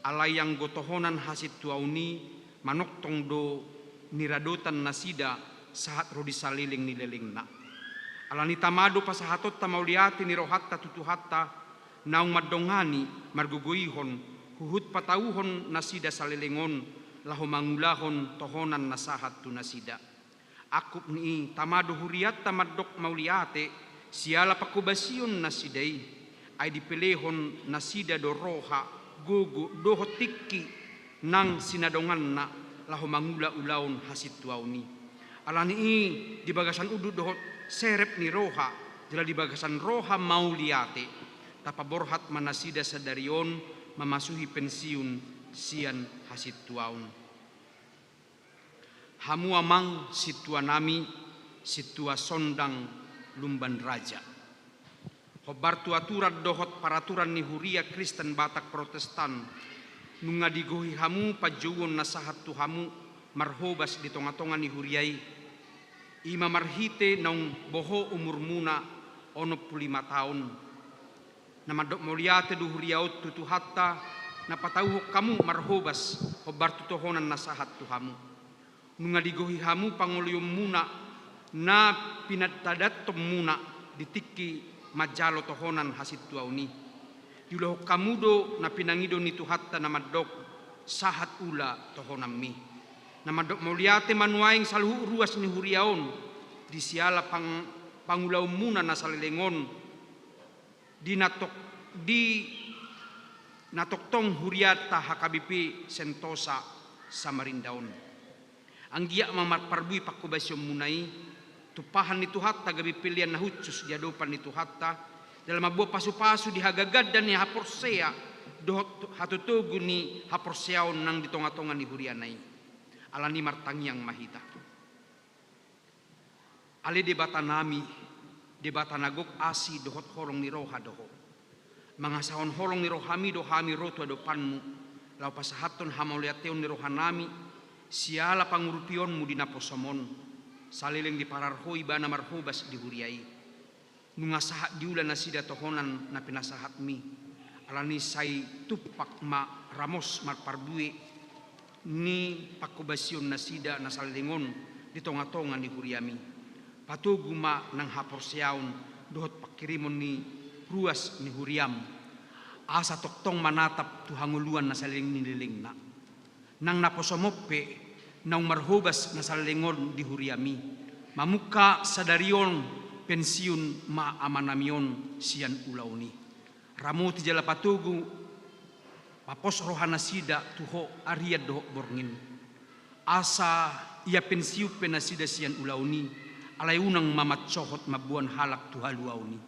Alai anggo tohonan hasintuaon i manongtong do niradotan nasida sahat ro di saleleng ni lelengna. Alani i tama do pasahatonta mauliate ni rohanta tu Tuhanta, naung mandongani margogoihon huhut patauhon nasida saleleng on laho mangulahon tohonan na sahat tu nasida. Angkup ni i tama do hurianta mandok mauliate siala panghobasion nasida i, ai dipelehon nasida do roha, gogo dohot tingki nang sinadonganna laho mangula ulaon hasintuaon i. Alani i di bagasan unduk dohot serep ni roha jala di bagasan roha mauliate, tapaborhat ma nasida sadari on mamasuhi pensiun sian hasintuaon. Hamu amang sintuanami, Sintua Sondang Lumban Raja. Hombar tu aturan dohot paraturan ni huria Kristen Batak Protestan, nunga digohi hamu panjouon na sahat tu hamu marhobas di tongatonga ni huria i. I ma marhite naung boho umurmuna onom pulu lima taon. Na mandok mauliate do huria on tu Tuhanta, na patauhon hamu marhobas hombar tu tohonan na sahat tu hamu. Nunga digohi hamu pangoloionmuna na pinatadathonmuna di tingki manjalo tohonan hasintuaon i. Diulahon hamu do na pinangido ni Tuhanta na mandok, sahat ula tohonanmi. Na mandok mauliate ma nuaeng saluhut ruas ni huria on di siala pang-, pangulaonmuna na saleleng on, di na tok-, di na tongtong hurianta H K B P Sentosa Samarinda on. Anggiat ma marparbue panghobasionmuna i, tumpahan ni Tuhanta gabe pelean na hushus di adopan ni Tuhanta, jala mamboan pasupasu di hagagadon ni haporseaon dohot hatotogu ni haporseaon nang di tongatonga ni huriana i. Alani martangiang ma hita. Ale Debatanami, Debata na gok asi dohot holong ni roha do Ho. Mangasahon holong ni rohaMi do hami ro tu adopanMu, laho pasahathon hamauliateon ni rohanami, siala pangurupionMu di naposoM on, saleleng diparar Ho ibana marhobas di huria i. Nunga sahat diula nasida tohonan na pinasahatMi, alani sai tumpak ma ramos marparbue ni panghobasion nasida na saleleng on di tongatonga ni huriaMi. Patogu ma nang haporseaon dohot panghirimon ni ruas ni huriaM, asa tongtong manatap tu hangoluan na saleleng ni lelengna. Nang naposoM on pe naung marhobas na saleleng on di huriaMi, mamungka sadari on pensiun ma amanami on sian ulaon i. Ramoti jala patogu, papos rohanasida tu Ho arian dohot borngin. Asa ia pensiun pe nasida sian ulaon i, alai unang ma mansohot mamboan halak tu haluaon i.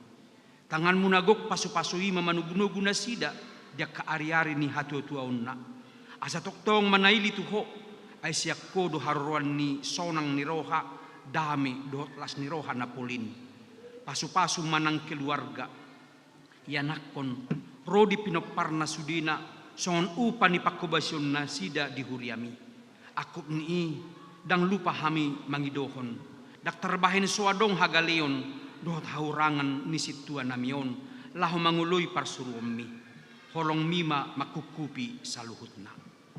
TanganMu na gok pasupasu i ma manogunogu nasida di angka ariari ni hatuatuaonna. Asa tongtong manaili tu Ho, ai sian Ho do haroroan ni sonang ni roha, dame dohot las ni roha na polin. Pasupasu ma nang keluarga, ianakhon ro di pinomparna sudena songon upa ni panghobasion nasida di huriaMi. Angkup ni i, ndang lupa hami mangidohon, ndang tarbahen so adong hagaleon dohot hahurangan ni sintuanami on laho mangoloi parsuruonMi. HolongMi ma manghuphupi saluhutna.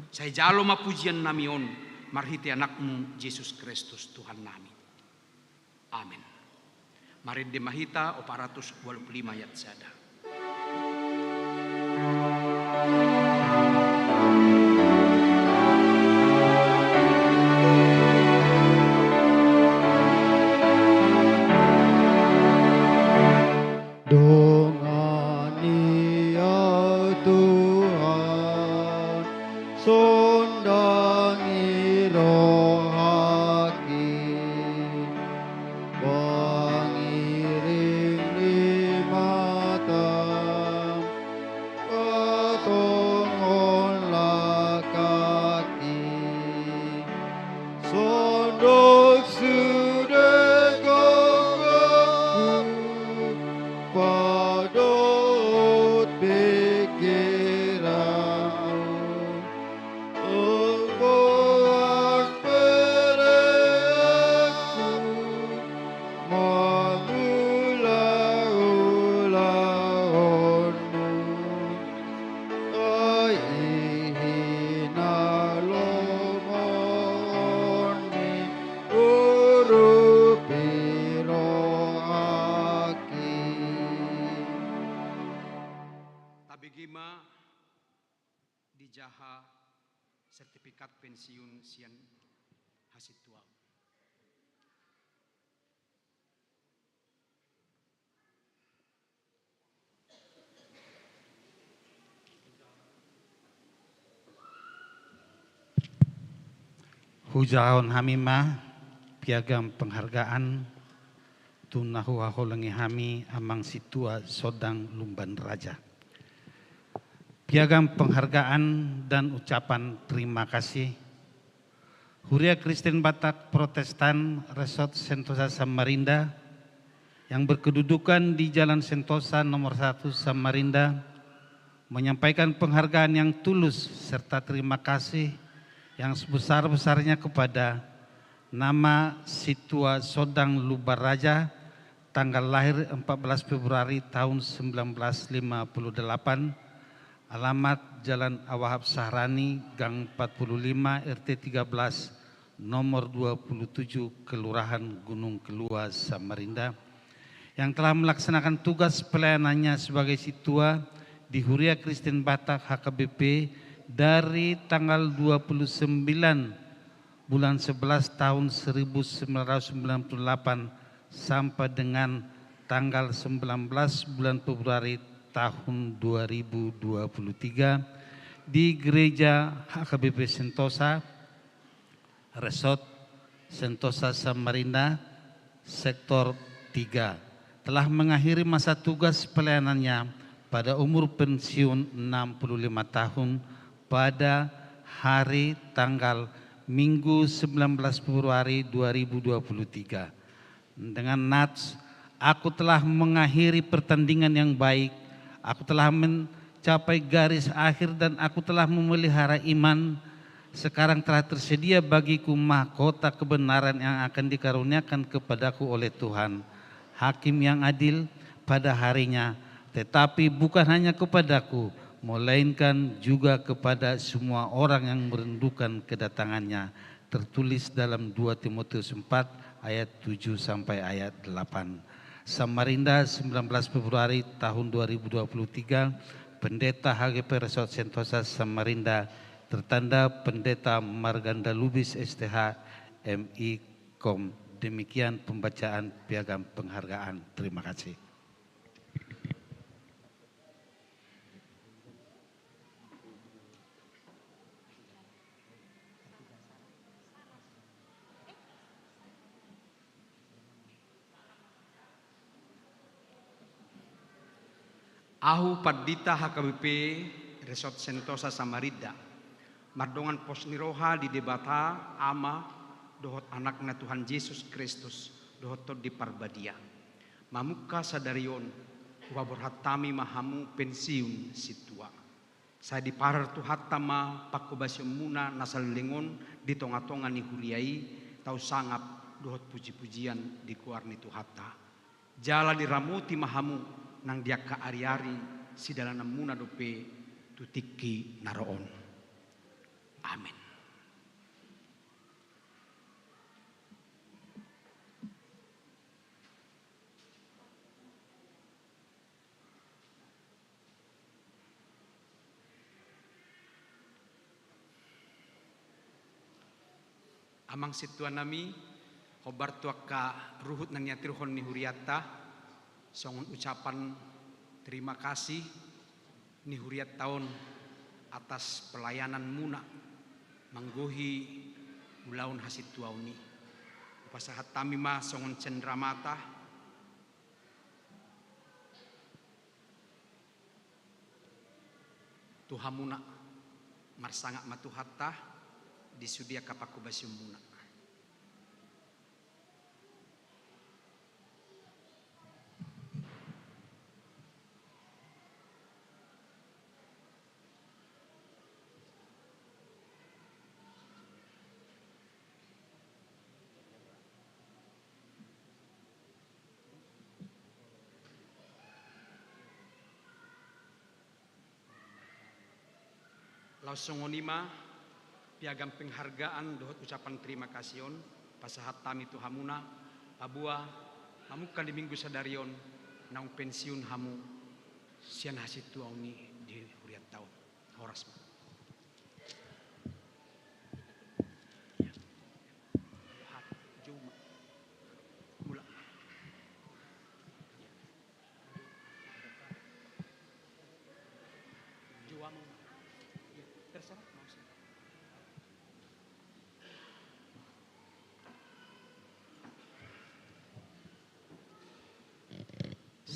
Sai jalo ma pujiannami on marhite AnakMu Jesus Kristus Tuhannami. Amen. Marende ma hita opat ratus ualu pulu lima ayat sada. Dongani au Tuhan, sondangi rohangki, pangiring ni mataM, patongon langkangki. Sonduk sude gokgokku, padot pikiranku, enggoan bereonku mangula ulaonMu. Ai i na lomo on ni urupi rohangki. Tabege ma dijaha sertifikat pensiun sian hasintuaon. Hujahahon hami ma piagam penghargaan tu na huhaholongi hami Amang Sintua Sondang Lumban Raja. Piagam penghargaan dan ucapan terima kasih Huria Kristen Batak Protestan Resort Sentosa Samarinda yang berkedudukan di Jalan Sentosa nomor satu Samarinda menyampaikan penghargaan yang tulus serta terima kasih yang sebesar-besarnya kepada nama Sintua Sondang Lumban Raja, tanggal lahir empat belas Februari tahun sembilan belas lima puluh delapan, alamat Jalan Awahap Sahrani, Gang empat puluh lima, R T tiga belas, nomor dua puluh tujuh, Kelurahan Gunung Kelua, Samarinda, yang telah melaksanakan tugas pelayanannya sebagai sintua di Huria Kristen Batak H K B P dari tanggal dua puluh sembilan bulan sebelas tahun seribu sembilan ratus sembilan puluh delapan sampai dengan tanggal sembilan belas bulan Februari tahun dua ribu dua puluh tiga di Gereja H K B P Sentosa, Resort Sentosa Samarinda, Sektor tiga, telah mengakhiri masa tugas pelayanannya pada umur pensiun enam puluh lima tahun, pada hari tanggal Minggu sembilan belas Februari dua ribu dua puluh tiga. Dengan nats, "Aku telah mengakhiri pertandingan yang baik, aku telah mencapai garis akhir, dan aku telah memelihara iman. Sekarang telah tersedia bagiku mahkota kebenaran yang akan dikaruniakan kepadaku oleh Tuhan, Hakim yang adil pada harinya, tetapi bukan hanya kepadaku, melainkan juga kepada semua orang yang merindukan kedatangannya." Tertulis dalam dua Timotius empat ayat tujuh sampai ayat delapan. Samarinda, sembilan belas Februari tahun dua ribu dua puluh tiga, Pendeta H G P Resort Sentosa Samarinda, tertanda Pendeta Marganda Lubis, S T H, M I Kom. Demikian pembacaan piagam penghargaan. Terima kasih. Ahu, Pandita H K B P Resort Sentosa Samarinda, mardongan pos ni roha di Debata Ama dohot Anakna Tuhan Jesus Kristus dohot Tondi Parbadia, mamungka sadari on huhaborhat hami ma hamu pensiun sintua. Sai diparar Tuhanta ma panghobasionmuna na saleleng on di tongatonga ni huria i, tau sangap dohot pujipujian di goar ni Tuhanta. Jala diramoti ma hamu nang di angka ariari sidalananmuna dope tu tingki na ro on. Amen. Amang sintuanami, hombar tu angka ruhut na niaturhon ni hurianta, songon ucapan terima kasih ni hurianta on atas pelayananmuna manggohi ulaon hasintuaon i. Hupasahat hami ma songon cenderamata tu hamuna. Marsangap ma Tuhanta di sude angka panghobasionmuna. Laos songon i ma piagam penghargaan dohot ucapan terima kasih on pasahat hami tu hamuna, paboa mamungka di minggu sadari on naung pensiun hamu sian hasintuaon i di hurianta on. Horas ma.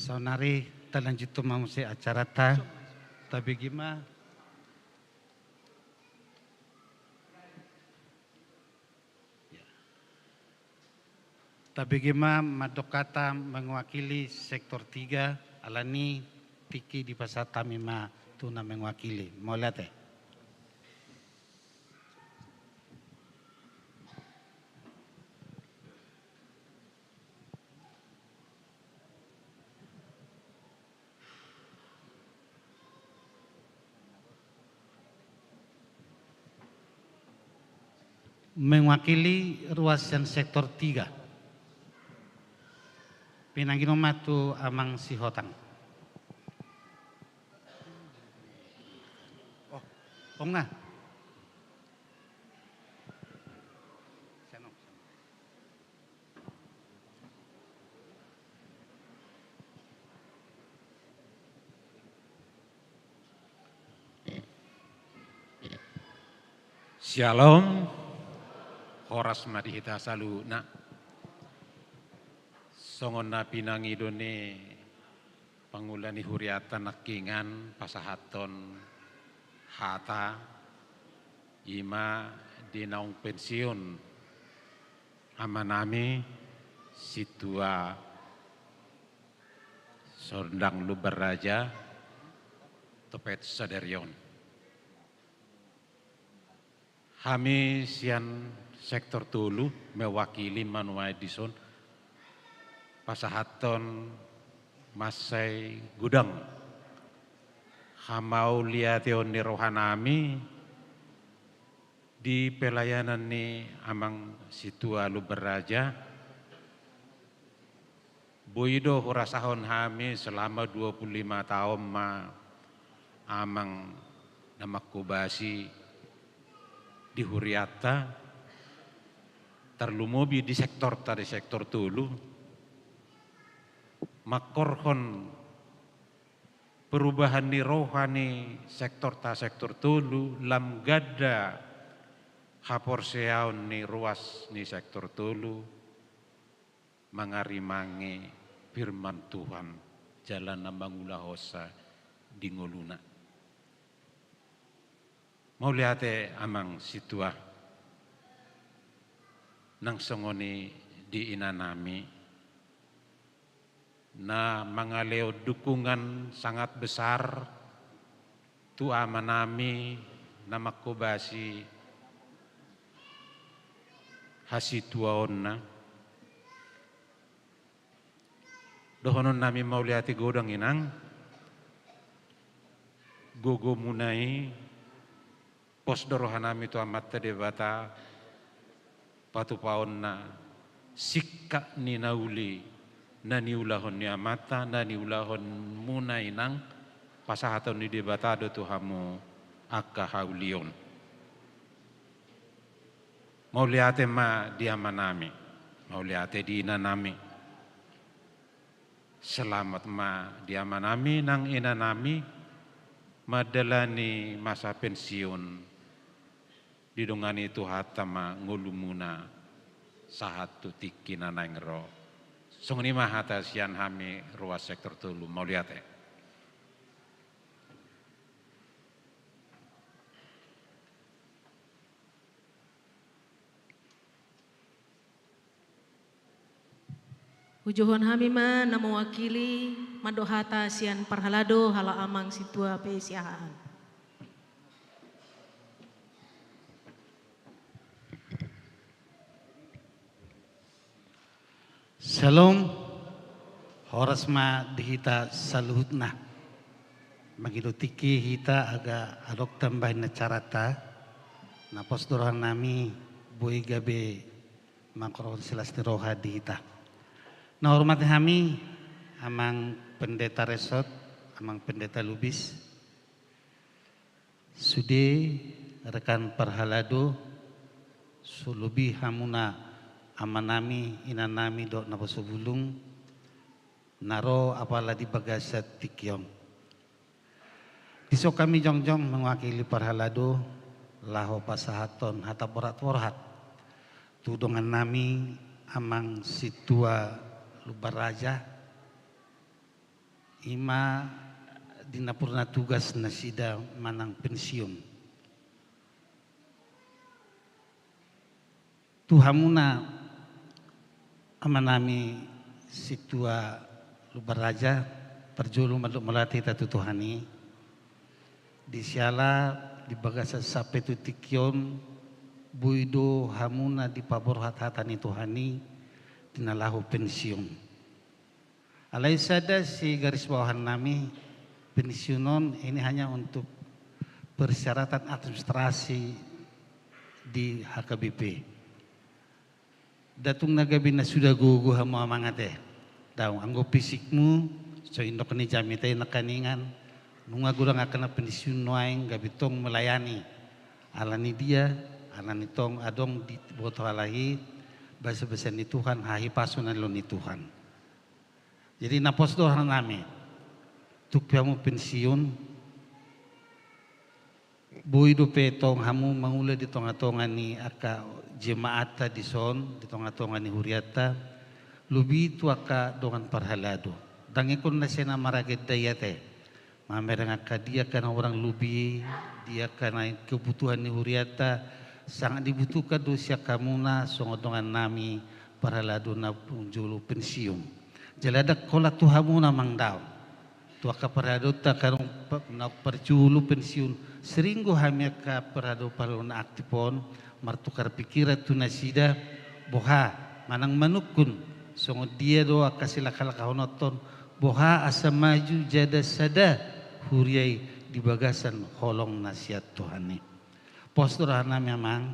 Saonari talanjut ma muse acaranta. Tabege ma. Tabege ma mandok hata mewakili sektor tiga, alani tingki dipasahat hami ma tu na mewakili. Mauliate. Mewakili ruas sian sektor tiga. Pinangido ma tu Amang Sihotang. Oh, ong na. Syalom. Horas ma di hita saluhutna. Songon na pinangido ni Pangula ni hurianta nangkiningan pasahathon hata, i ma di naung pensiun amanami Sintua Sondang Lumban Raja Topet sadari on. Hami sian sektor tolu mewakili ma nuaeng dison pasahathon mansai godang hamauliateon ni rohanami di pelayanan ni Amang Sintua Lumban Raja. Boi do hurasahon hami selama dua puluh lima taon ma Amang na mangkobasi di hurianta, tarlumobi di sektorta, di sektor tolu, mangkorhon perubahan ni roha ni sektorta sektor tolu, lam ganda haporseaon ni ruas ni sektor tolu, mangarimangi firman Tuhan jala na mangulahonsa di ngoluna. Mauliate Amang Sintua, nang songon i di inanami, na mangalehon dukungan sangat besar tu amanami na mangkobasi hasituaonna. Dohononnami mauliate godang inang, gogomuna i, pos do rohanami tu Amanta Debata patupaonna singkat ni na uli na niulahon ni amanta, na niulahonmuna inang, pasahaton ni Debata do tu hamu angka haulion. Mauliate ma di amanami, mauliate di inanami. Selamat ma di amanami nang inanami mandalani masa pensiun. Didongani Tuhanta ma ngolumuna sahat tu tingki na naeng ro. Songon i ma hata sian hami ruas sektor tolu, mauliate. Hujohon hami ma na mewakili mandok hata sian parhalado halak Amang Sintua P S I Ahaan. Syalom. Horas ma di hita saluhutna. Mangido tingki hita asa adong tambahan ni acaranta. Na pos do rohanami boi gabe mangkorhon silas ni roha di hita. Na hormati hami Amang Pendeta Resot, Amang Pendeta Lubis, sude rekan parhalado, so lobi hamuna amanami, inanami dohot naposobulung na ro apala di bagasan tingki on. Dison hami jongjong mewakili parhalado laho pasahathon hata borhat-borhat tu dongannami Amang Sintua Lumban Raja, i ma di nampuna tugas nasida manang pensiun. Tu hamuna amanami Sintua Lumban Raja, parjolo mandok mauliate hita tu Tuhan i. Di siala di bagasan sampe tu tingki on boi do hamuna dipaborhat hata ni Tuhan i di na laho pensiun. Alai sada sigarisbawahannami, pensiun on ini hanya untuk persyaratan administrasi di H K B P. Ndang tung na gabe na suda gogo hamu amang ate. Daong, anggo fisikmu so indok ni jamita i nangkiningan, nunga godang angka na pensiun nuaeng gabe tong melayani. Alani dia, alani tong adong diboto halak i basabasa ni Tuhan, hahipason na nilehon ni Tuhan. Jadi na pos do rohanami, tung pe hamu pensiun, boi dope tong hamu mangula di tonga-tonga ni angka jemaatta dison, di tonga-tonga ni huriatta, lobi tu angka dongan parhalado. Tangiangkon na sian na maragendai ate. Mamereng angka di angka na hurang lobi, di angka na kebutuhan ni hurianta, sangat dibutuhkan do sian hamuna songon dongannami parhalado na jolo pensiun. Jala ndang holan tu hamuna amang daong. Tu angka parhaladoanta angka na parjolo pensiun, sering do hami angka parhalado parhalado na aktif on, martukar pikiran tu nasida, boha, manang manungkun, songon dia do angka silakalakohononton, boha asa maju jala sada huria i di bagasan holong na sian Tuhan i. Pos do rohanami amang,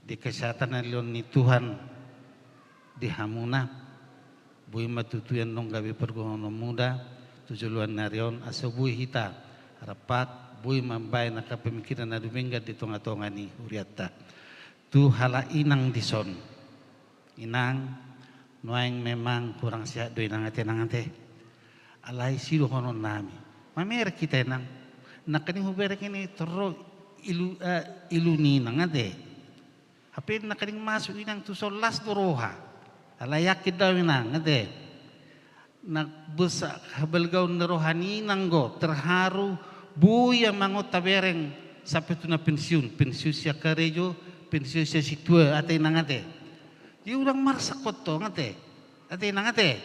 di kesehatan na nilehon ni Tuhan di hamuna, boi ma tutu i annon gabe pargonggononmuna tu joloan ni ari on, asa boi hita rap boi mambaen angka pemikiran na dumenggan di tongatonga ni hurianta. Tu halak inang dison. Inang, nuaeng memang kurang sehat do inang ate, inang ate. Alai sidohononnami, mamereng hita inang. Nangkaning hubereng i torro ilu, eh, ilu ni inang ate. Hape nangkaning masuk inang tuson las do roha. Alai yakin do au inang ate. Na bos habalgaon ni roha ni inang do, terharu, boi amang on tabereng sampe tu na pensiun, pensiun sian karejo, pensiun sian sintua ate inang ate. Jadi unang marsak hon tong ate. Ate inang ate.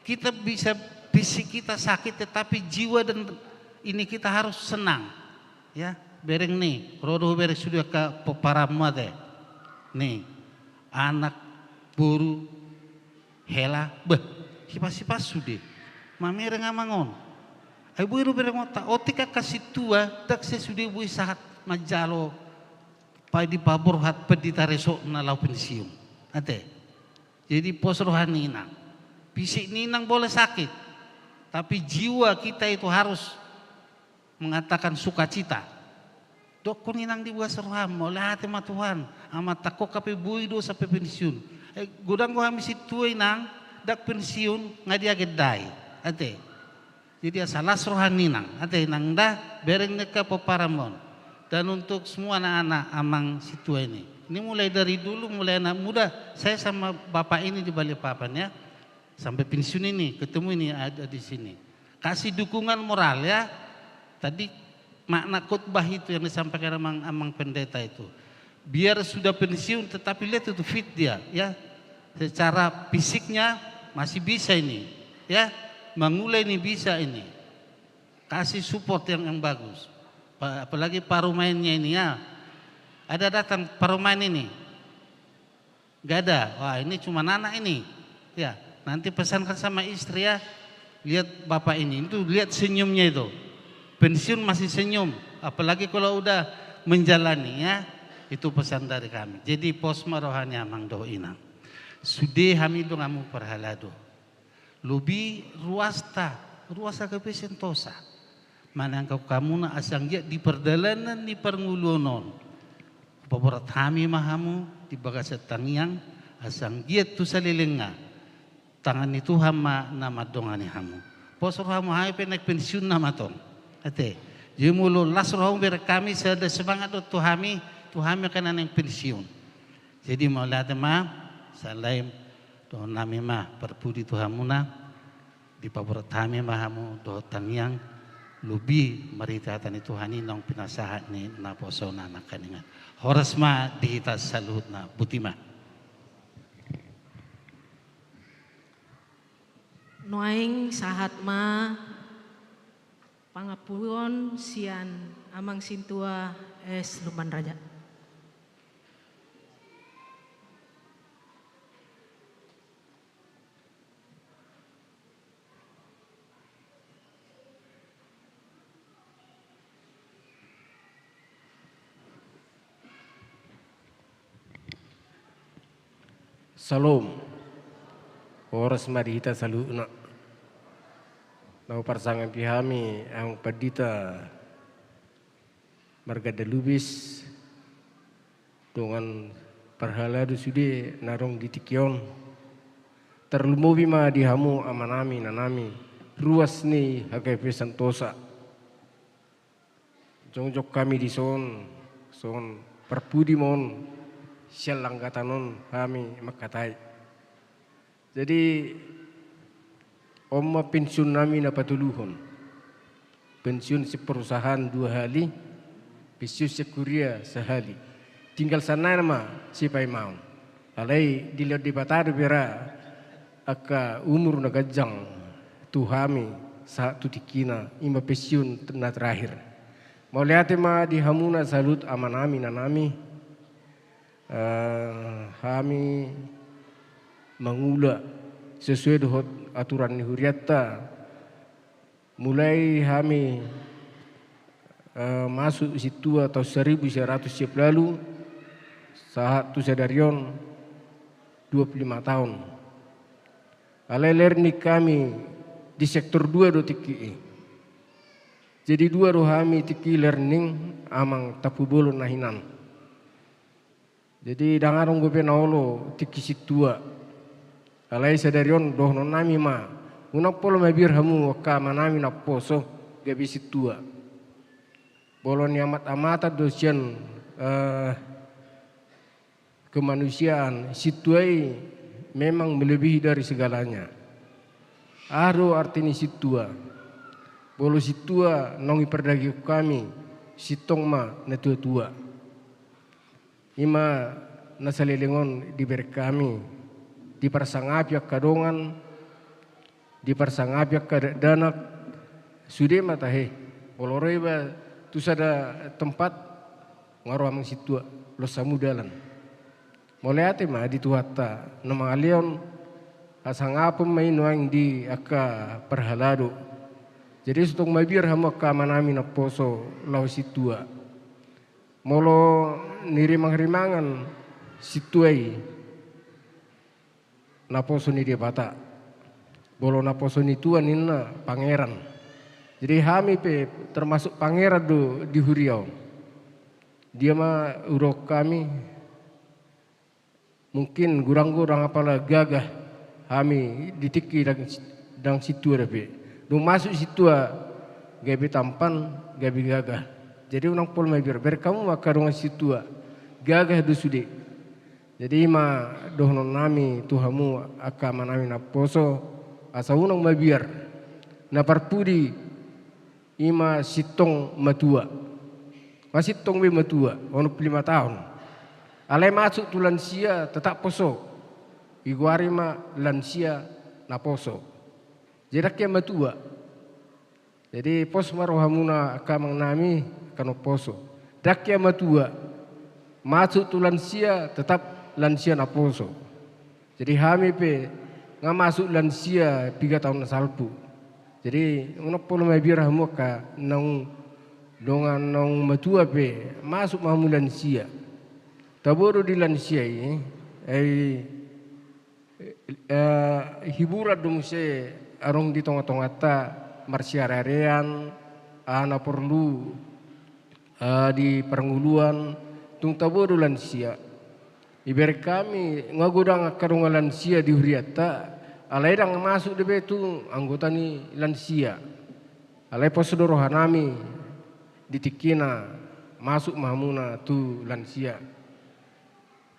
Kita bisa, fisik kita sakit tetapi jiwa dan ini kita harus senang. Ya, bereng ni, ro do hubereng sude angka pomparanmu ate. Ni, anak, boru, hela, beh, hipas-hipas sude. Mamereng amang on. Ai boi do berengonta, otik angka sintua, ndang sai sude boi sahat manjalo, pai dipaborhat pendita resort na laho pensiun. Ate. Jadi pos roha ni inang. Fisik ni inang boleh sakit. Tapi jiwa kita itu harus mengatakan sukacita. Dokkon inang di bagasan roham, mauliate ma Tuhan, amanta on hape boi do sampe pensiun. Eh, godang do hami sintua inang, ndang pensiun, nga diagendai. Ate. Jadi asa las roha ni inang, ate inang da, bereng ni angka pomparanmu on. Dan untuk semua anak-anak amang sintua ini. Ini mulai dari dulu, mulai anak muda, saya sama bapak ini di Balikpapan ya. Sampai pensiun ini, ketemu ini ada di sini. Kasih dukungan moral ya. Tadi makna khotbah itu yang disampaikan amang, amang pendeta itu. Biar sudah pensiun tetapi lihat itu fit dia ya. Secara fisiknya masih bisa ini ya. Mangula ini bisa ini. Kasih support yang, yang bagus. Pa-, apalagi parumaennya ini ya. Ada datang parumaen ini. Gak ada. Wah, ini cuma anak ini. Ya, nanti pesankan sama istri ya. Lihat bapak ini, itu lihat senyumnya itu. Pensiun masih senyum, apalagi kalau udah menjalani ya. Itu pesan dari kami. Jadi pos ma roha ni amang dohot inang. Sude hami donganmu parhalado. Lobi ruasta, ruas H K P Sentosa. Manangkok hamuna asa anggiat di pardalanan ni parngoluon on. Hupaborat hami ma hamu di bagasan tangiang, asa anggiat tu salelengna. Tangan ni Tuhan ma na mandongani hamu. Pos rohamu hami pe naeng pensiun nama tong. Ate. Jadi molo las rohamu bereng hami sada semangat do tu hami, tu hami angka na naeng pensiun. Jadi mauliate ma, salain dohononnami ma parpudi tu hamuna, dipaborat hami ma hamu dohot tangiang, lobi marhite hata ni Tuhan i naung pinasahat ni naposona nangkaningan. Horas ma di hita saluhutna, boti ma. Nuaeng sahat ma pangampuon sian Amang Sintua S Lumban Raja. Syalom. Horas ma di hita saluhutna. Na huparsangapi hami, Amang Pandita Marganda Lubis, dongan parhalado sude na adong di tingki on. Tarlumobi ma di hamu amanami, inanami, ruas ni H K P Sentosa. Jongjong hami dison, songon parpudi ma on, sian langgatan on hami mangkatai. Jadi, On ma pensiun nami na patoluhon. Pensiun sian perusahaan dua hali, pensiun sian kuria sahali. Tinggal sian nai nama sipaimaon. Alai dilehon Debata do bera angka umur na ganjang tu hami sahat tu tingkina, i ma pensiun na terakhir. Mauliate ma di hamuna saluhut amanami, inanami. Eh, hami mangula sesuai dohot aturan ni hurianta. Mulai hami, eh, masuk sintua taon saribu sia ratus sia pulu ualu, sahat tu sadari on dua pulu lima taon. Alai learning hami di sektor dua do tingki i. Jadi dua do hami tingki learning, amang Tampubolon na hinan. Jadi ndang adong dope na olo tingki sintua. Alai sadari on dohonon nami ma, unang pola mabiar hamu angka amanami na poso gabe sintua. Molo niamat-amatan do sian, eh, kemanusiaan, sintua i memang melebihi dari segalanya. Aha do arti ni sintua? Molo sintua naung ipardagingkon hami, sintong ma na tua-tua. I ma na saleleng on dibereng hami, diparsangapi angka dongan, diparsangapi angka dakdanak, sude ma tahe. Molo ro iba tu sada tempat, nga ro amang sintua, los hamu dalan. Mauliate ma di Tuhanta na mangalehon hasangapon ma i nuaeng di angka parhalado. Jadi sintong mabiar hamu angka amanami na poso laho sintua. Molo nirimang-rimangan sintua i, naposo ni Debata. Molo naposo ni tua ninna pangeran. Jadi hami pe termasuk pangeran do di huria on. Dia ma hudokhon hami, mungkin godang do ndang apala gagah hami di tingki ndang, ndang sintua dope. Dung masuk sintua gabe tampan, gabe gagah. Jadi unang pola mabiar, bereng hamu ma angka dongan sintua, gagah do sude. Jadi i ma dohonon nami tu hamu angka amanami na poso, asa unang mabiar. Na parpudi i ma sintong matua. Masintong be matua, onom pulu lima taon. Alai masuk tu lansia tetap poso. Digoari ma lansia na poso. Jadi ndang hea matua. Jadi pos ma rohamuna angka amangnami angka na umposo. Ndang hea matua. Masuk tu lansia tetap lansia na poso. Jadi hami pe nga masuk lansia piga taon na salpu. Jadi unang pola mabiar hamu angka naung dongan naung matua pe, masuk ma hamu lansia. Tabo do di lansia i, ai, eh, hiburan do muse adong di tonga-tonganta, marsiare-arean, aha na porlu, eh, di parngoluan, tung tabo do lansia. Ibereng hami, nga godang angka dongan lansia di hurianta, alai ndang masuk dope tu anggota ni lansia. Alai pos do rohanami di tingkina, masuk ma hamuna tu lansia.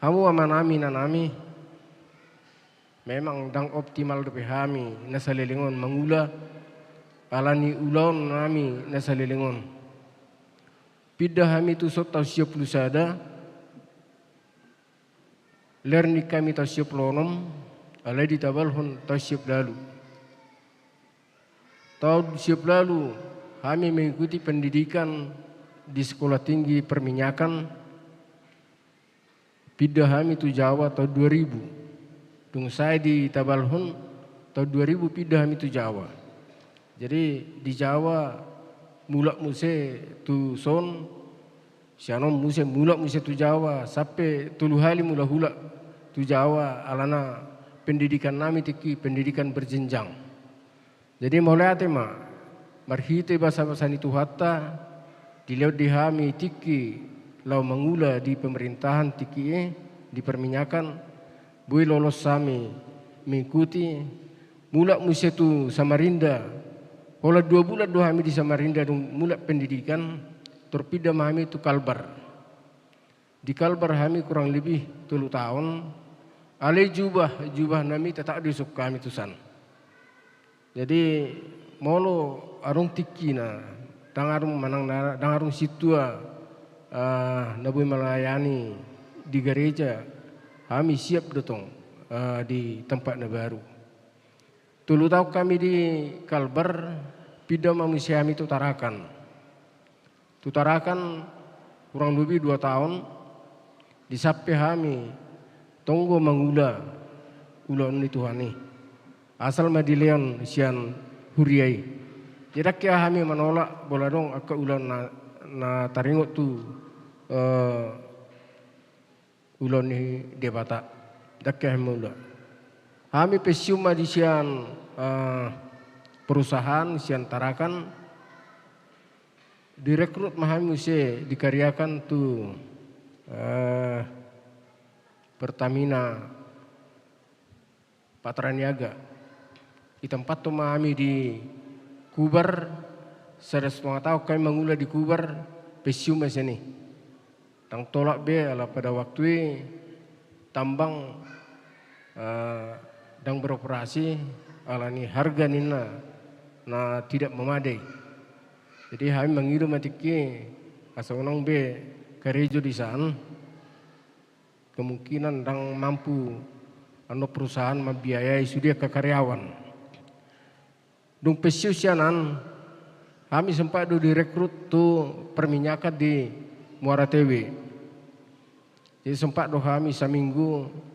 Hamu amanami, inanami, memang ndang optimal dope hami na saleleng on mangula, ala ni ulaon nami na saleleng on. Pinda hami tu son taon sia pulu sada, learning hami taon sia pulu onom, alai ditabalhon taon sia pulu ualu. Taon sia pulu ualu hami mengikuti pendidikan di Sekolah Tinggi Perminyakan, pinda hami tu Jawa taon dua ribu. Dung sae ditabalhon taon dua ribu pinda hami tu Jawa. Jadi di Jawa mulak muse tu son, sian on muse mulak muse tu Jawa, sampe tolu hali mulak-hulak tu Jawa, alana pendidikan nami tingki pendidikan berjenjang. Jadi mauliate ma, marhite basa-basa ni Tuhanta, dilehon di hami tingki laho mangula di pemerintahan tingki i, di perminyakan, boi lolos hami mengikuti, mulak muse tu Samarinda, holan dua bulan do hami di Samarinda dung mulak pendidikan, tor pinda ma hami tu Kalbar. Di Kalbar hami kurang lebih tolu taon, alai jubah, jubah nami tetap do dison hami tu san. Jadi, molo adong tingkina, ndang adong manang na, ndang adong sintua, eh, na boi melayani di gareja, hami siap do tong, eh, di tempat na baru. Tolu taon hami di Kalbar, pinda ma muse hami tu Tarakan. Tu Tarakan hurang lobi dua taon, disampe hami tonggo mangula ulaon ni Tuhan i. Asal ma dilehon sian huria i. Jadi ndang hea hami manolak molo adong angka ulaon na, na taringot tu, eh, ulaon ni Debata. Ndang hea hami manolak. Hami pensiun ma di sian, eh, perusahaan, sian Tarakan, direkrut ma hami muse, dikariakan tu, eh, Pertamina Patraniaga. Ditempathon ma hami di Kubar, sada setengah taon hami mangula di Kubar, pensiun ma sian i. Ndang tolak be, ala pada waktu i tambang, eh, ndang beroperasi, ala ni harga ninna na tidak memadai. Jadi hami mangido ma tingki i, asa unang be karejo di san, kemungkinan ndang mampu annon perusahaan mambiayai sude angka karyawan. Dung pensiun sian an, hami sempat do direkrut tu perminyakan di Muara Tewe. Jadi sempat do hami saminggu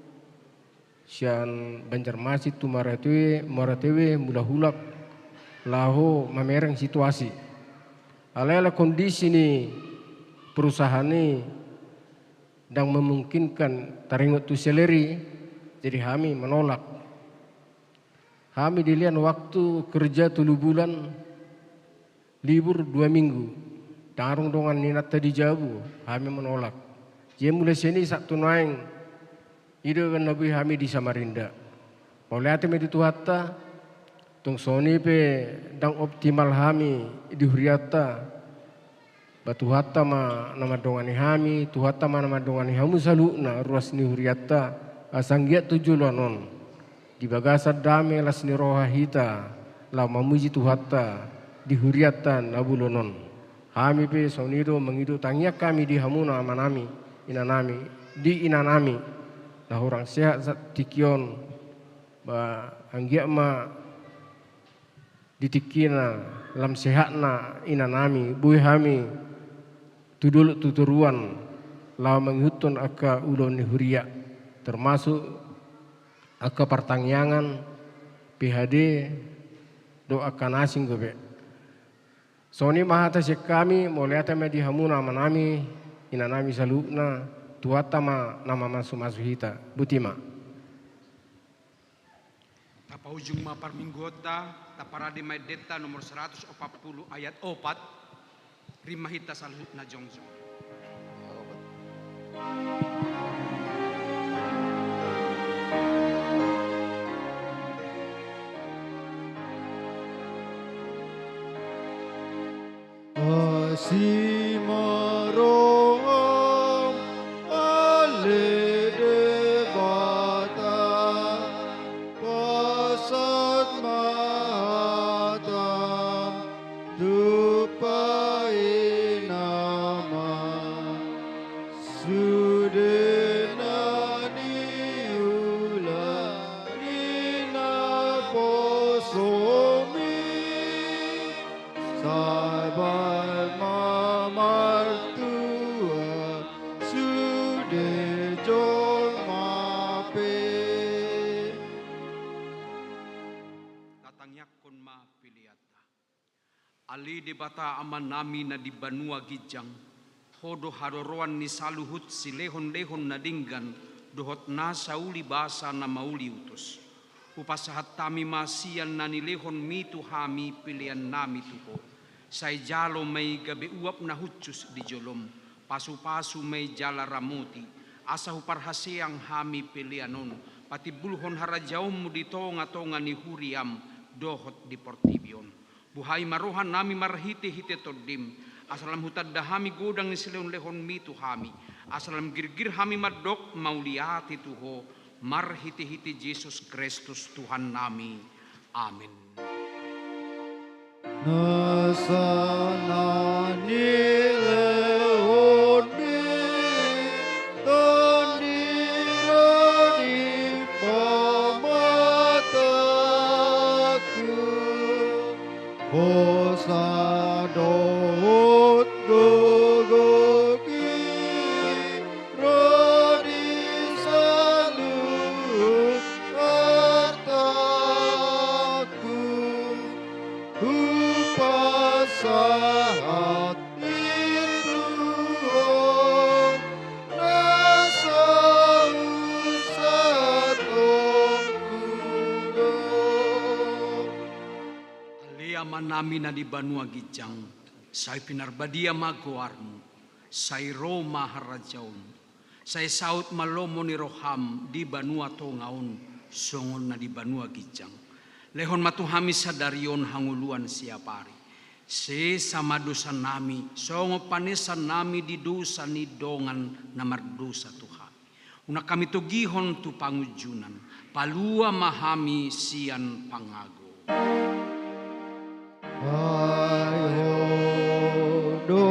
sian Banjarmasin tu Muara Tewe, Muara Tewe, mulak-ulak laho mamereng situasi. Alai ala kondisi ni perusahaan i ndang memungkinkan taringot tu seleri, jadi hami manolak. Hami dilehon waktu kerja tolu bulan, libur dua minggu. Ndang adong dongan ni inanta di jabu, hami manolak. Jadi mulai sian i sahat tu nuaeng, i do na boi hami di Samarinda. Mauliate ma di Tuhanta, tung songon i pe ndang optimal hami di hurianta. Ba Tuhanta ma na mandongani hami, Tuhanta ma na mandongani hamu saluhutna ruas ni hurianta, asa anggiat tu joloan on, di bagasan dame las ni roha hita laho mamuji Tuhanta di hurianta na bolon on. Hami pe songon i do mangido tangiang hami di hamuna amanami, inanami, di inanami, na hurang sehat saat tingki on, ba anggiat ma di tingkina lam sehatna inanami, boi hami tu dolok tu toruan laho mangihuthon angka ulaon ni huria, termasuk angka partangiangan, P H D, dohot angka na asing dope. Songon i ma hata sian hami, mauliate ma di hamuna amanami, inanami saluhutna, Tuhanta ma na mamasu-masu hita. Boti ma. Tapaujung ma parmingguonta, taparade ma endenta nomor seratus opat puluh ayat opat, rima hita saluhutna jongjong. Asi ma roham, ale Debata, pasahat ma hatam, tumpaina ma sude na niula ni naposomi. Sabar ma martua sude jolma pe. Tatangiangkon ma peleanta. Ale Debata Amanami na di banua ginjang, Ho do haroroan ni saluhut silehon-lehon na denggan dohot nasa uli basa na mauli utos. Hupasahat hami ma sian na nilehonMi tu hami peleannami tu Ho. Sai jalo ma i gabe uap na hushus di jolom, pasu-pasu ma i jala ramoti, asa huparhaseang hami pelean on patimbulhon harajaonMu di tonga-tonga ni huriaM dohot di portibi on. Buhai ma rohanami marhite-hite TondiM, asa lam hutanda hami godang ni silehon-lehonMi tu hami, asa lam girgir hami mandok mauliate tu Ho, marhite-hite Jesus Kristus Tuhannami. Amen. Nasa na nilehonmi Tondi ro di pamatangku, hosa dohot gogo i ro di saluhut artangku, hupasahat i tu Ho na sahunsatongku do. Ale Amanami na di banua ginjang, sai pinarbadia ma goarmu, sai ro ma harajaonmu, sai saut ma lomo ni roham di banua tonga on songon na di banua ginjang. Lehon ma tu hami sadari on hangoluan siapari. Sesa ma dosanami songon panesannami di dosa ni dongan na mardosa tu hami. Unang hami togihon tu pangunjunan, palua ma hami sian pangago. Ai Ho do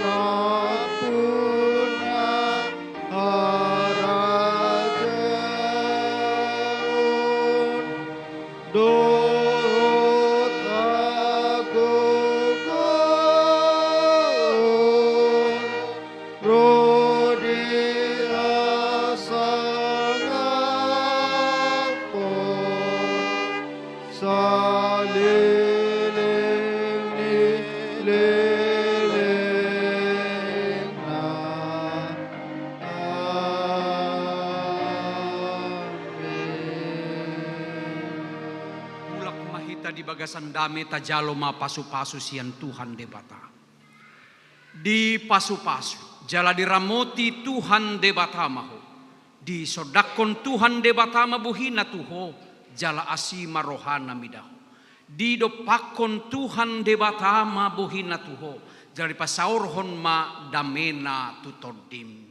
nampuna harajaon dohot hagogoon ro di hasangapon saleleng ni lelengna. Amen. Mulak ma hita di bagasan dame, tajalo ma pasupasu sian Tuhan Debata. Dipasupasu jala diramoti Tuhan Debata ma ho. Disondangkon Tuhan Debata ma bohina tu ho, jala asi ma rohana mida ho. Didompakkon Tuhan Debata ma bohina tu ho, jala dipasaorhon ma damena tu tondim.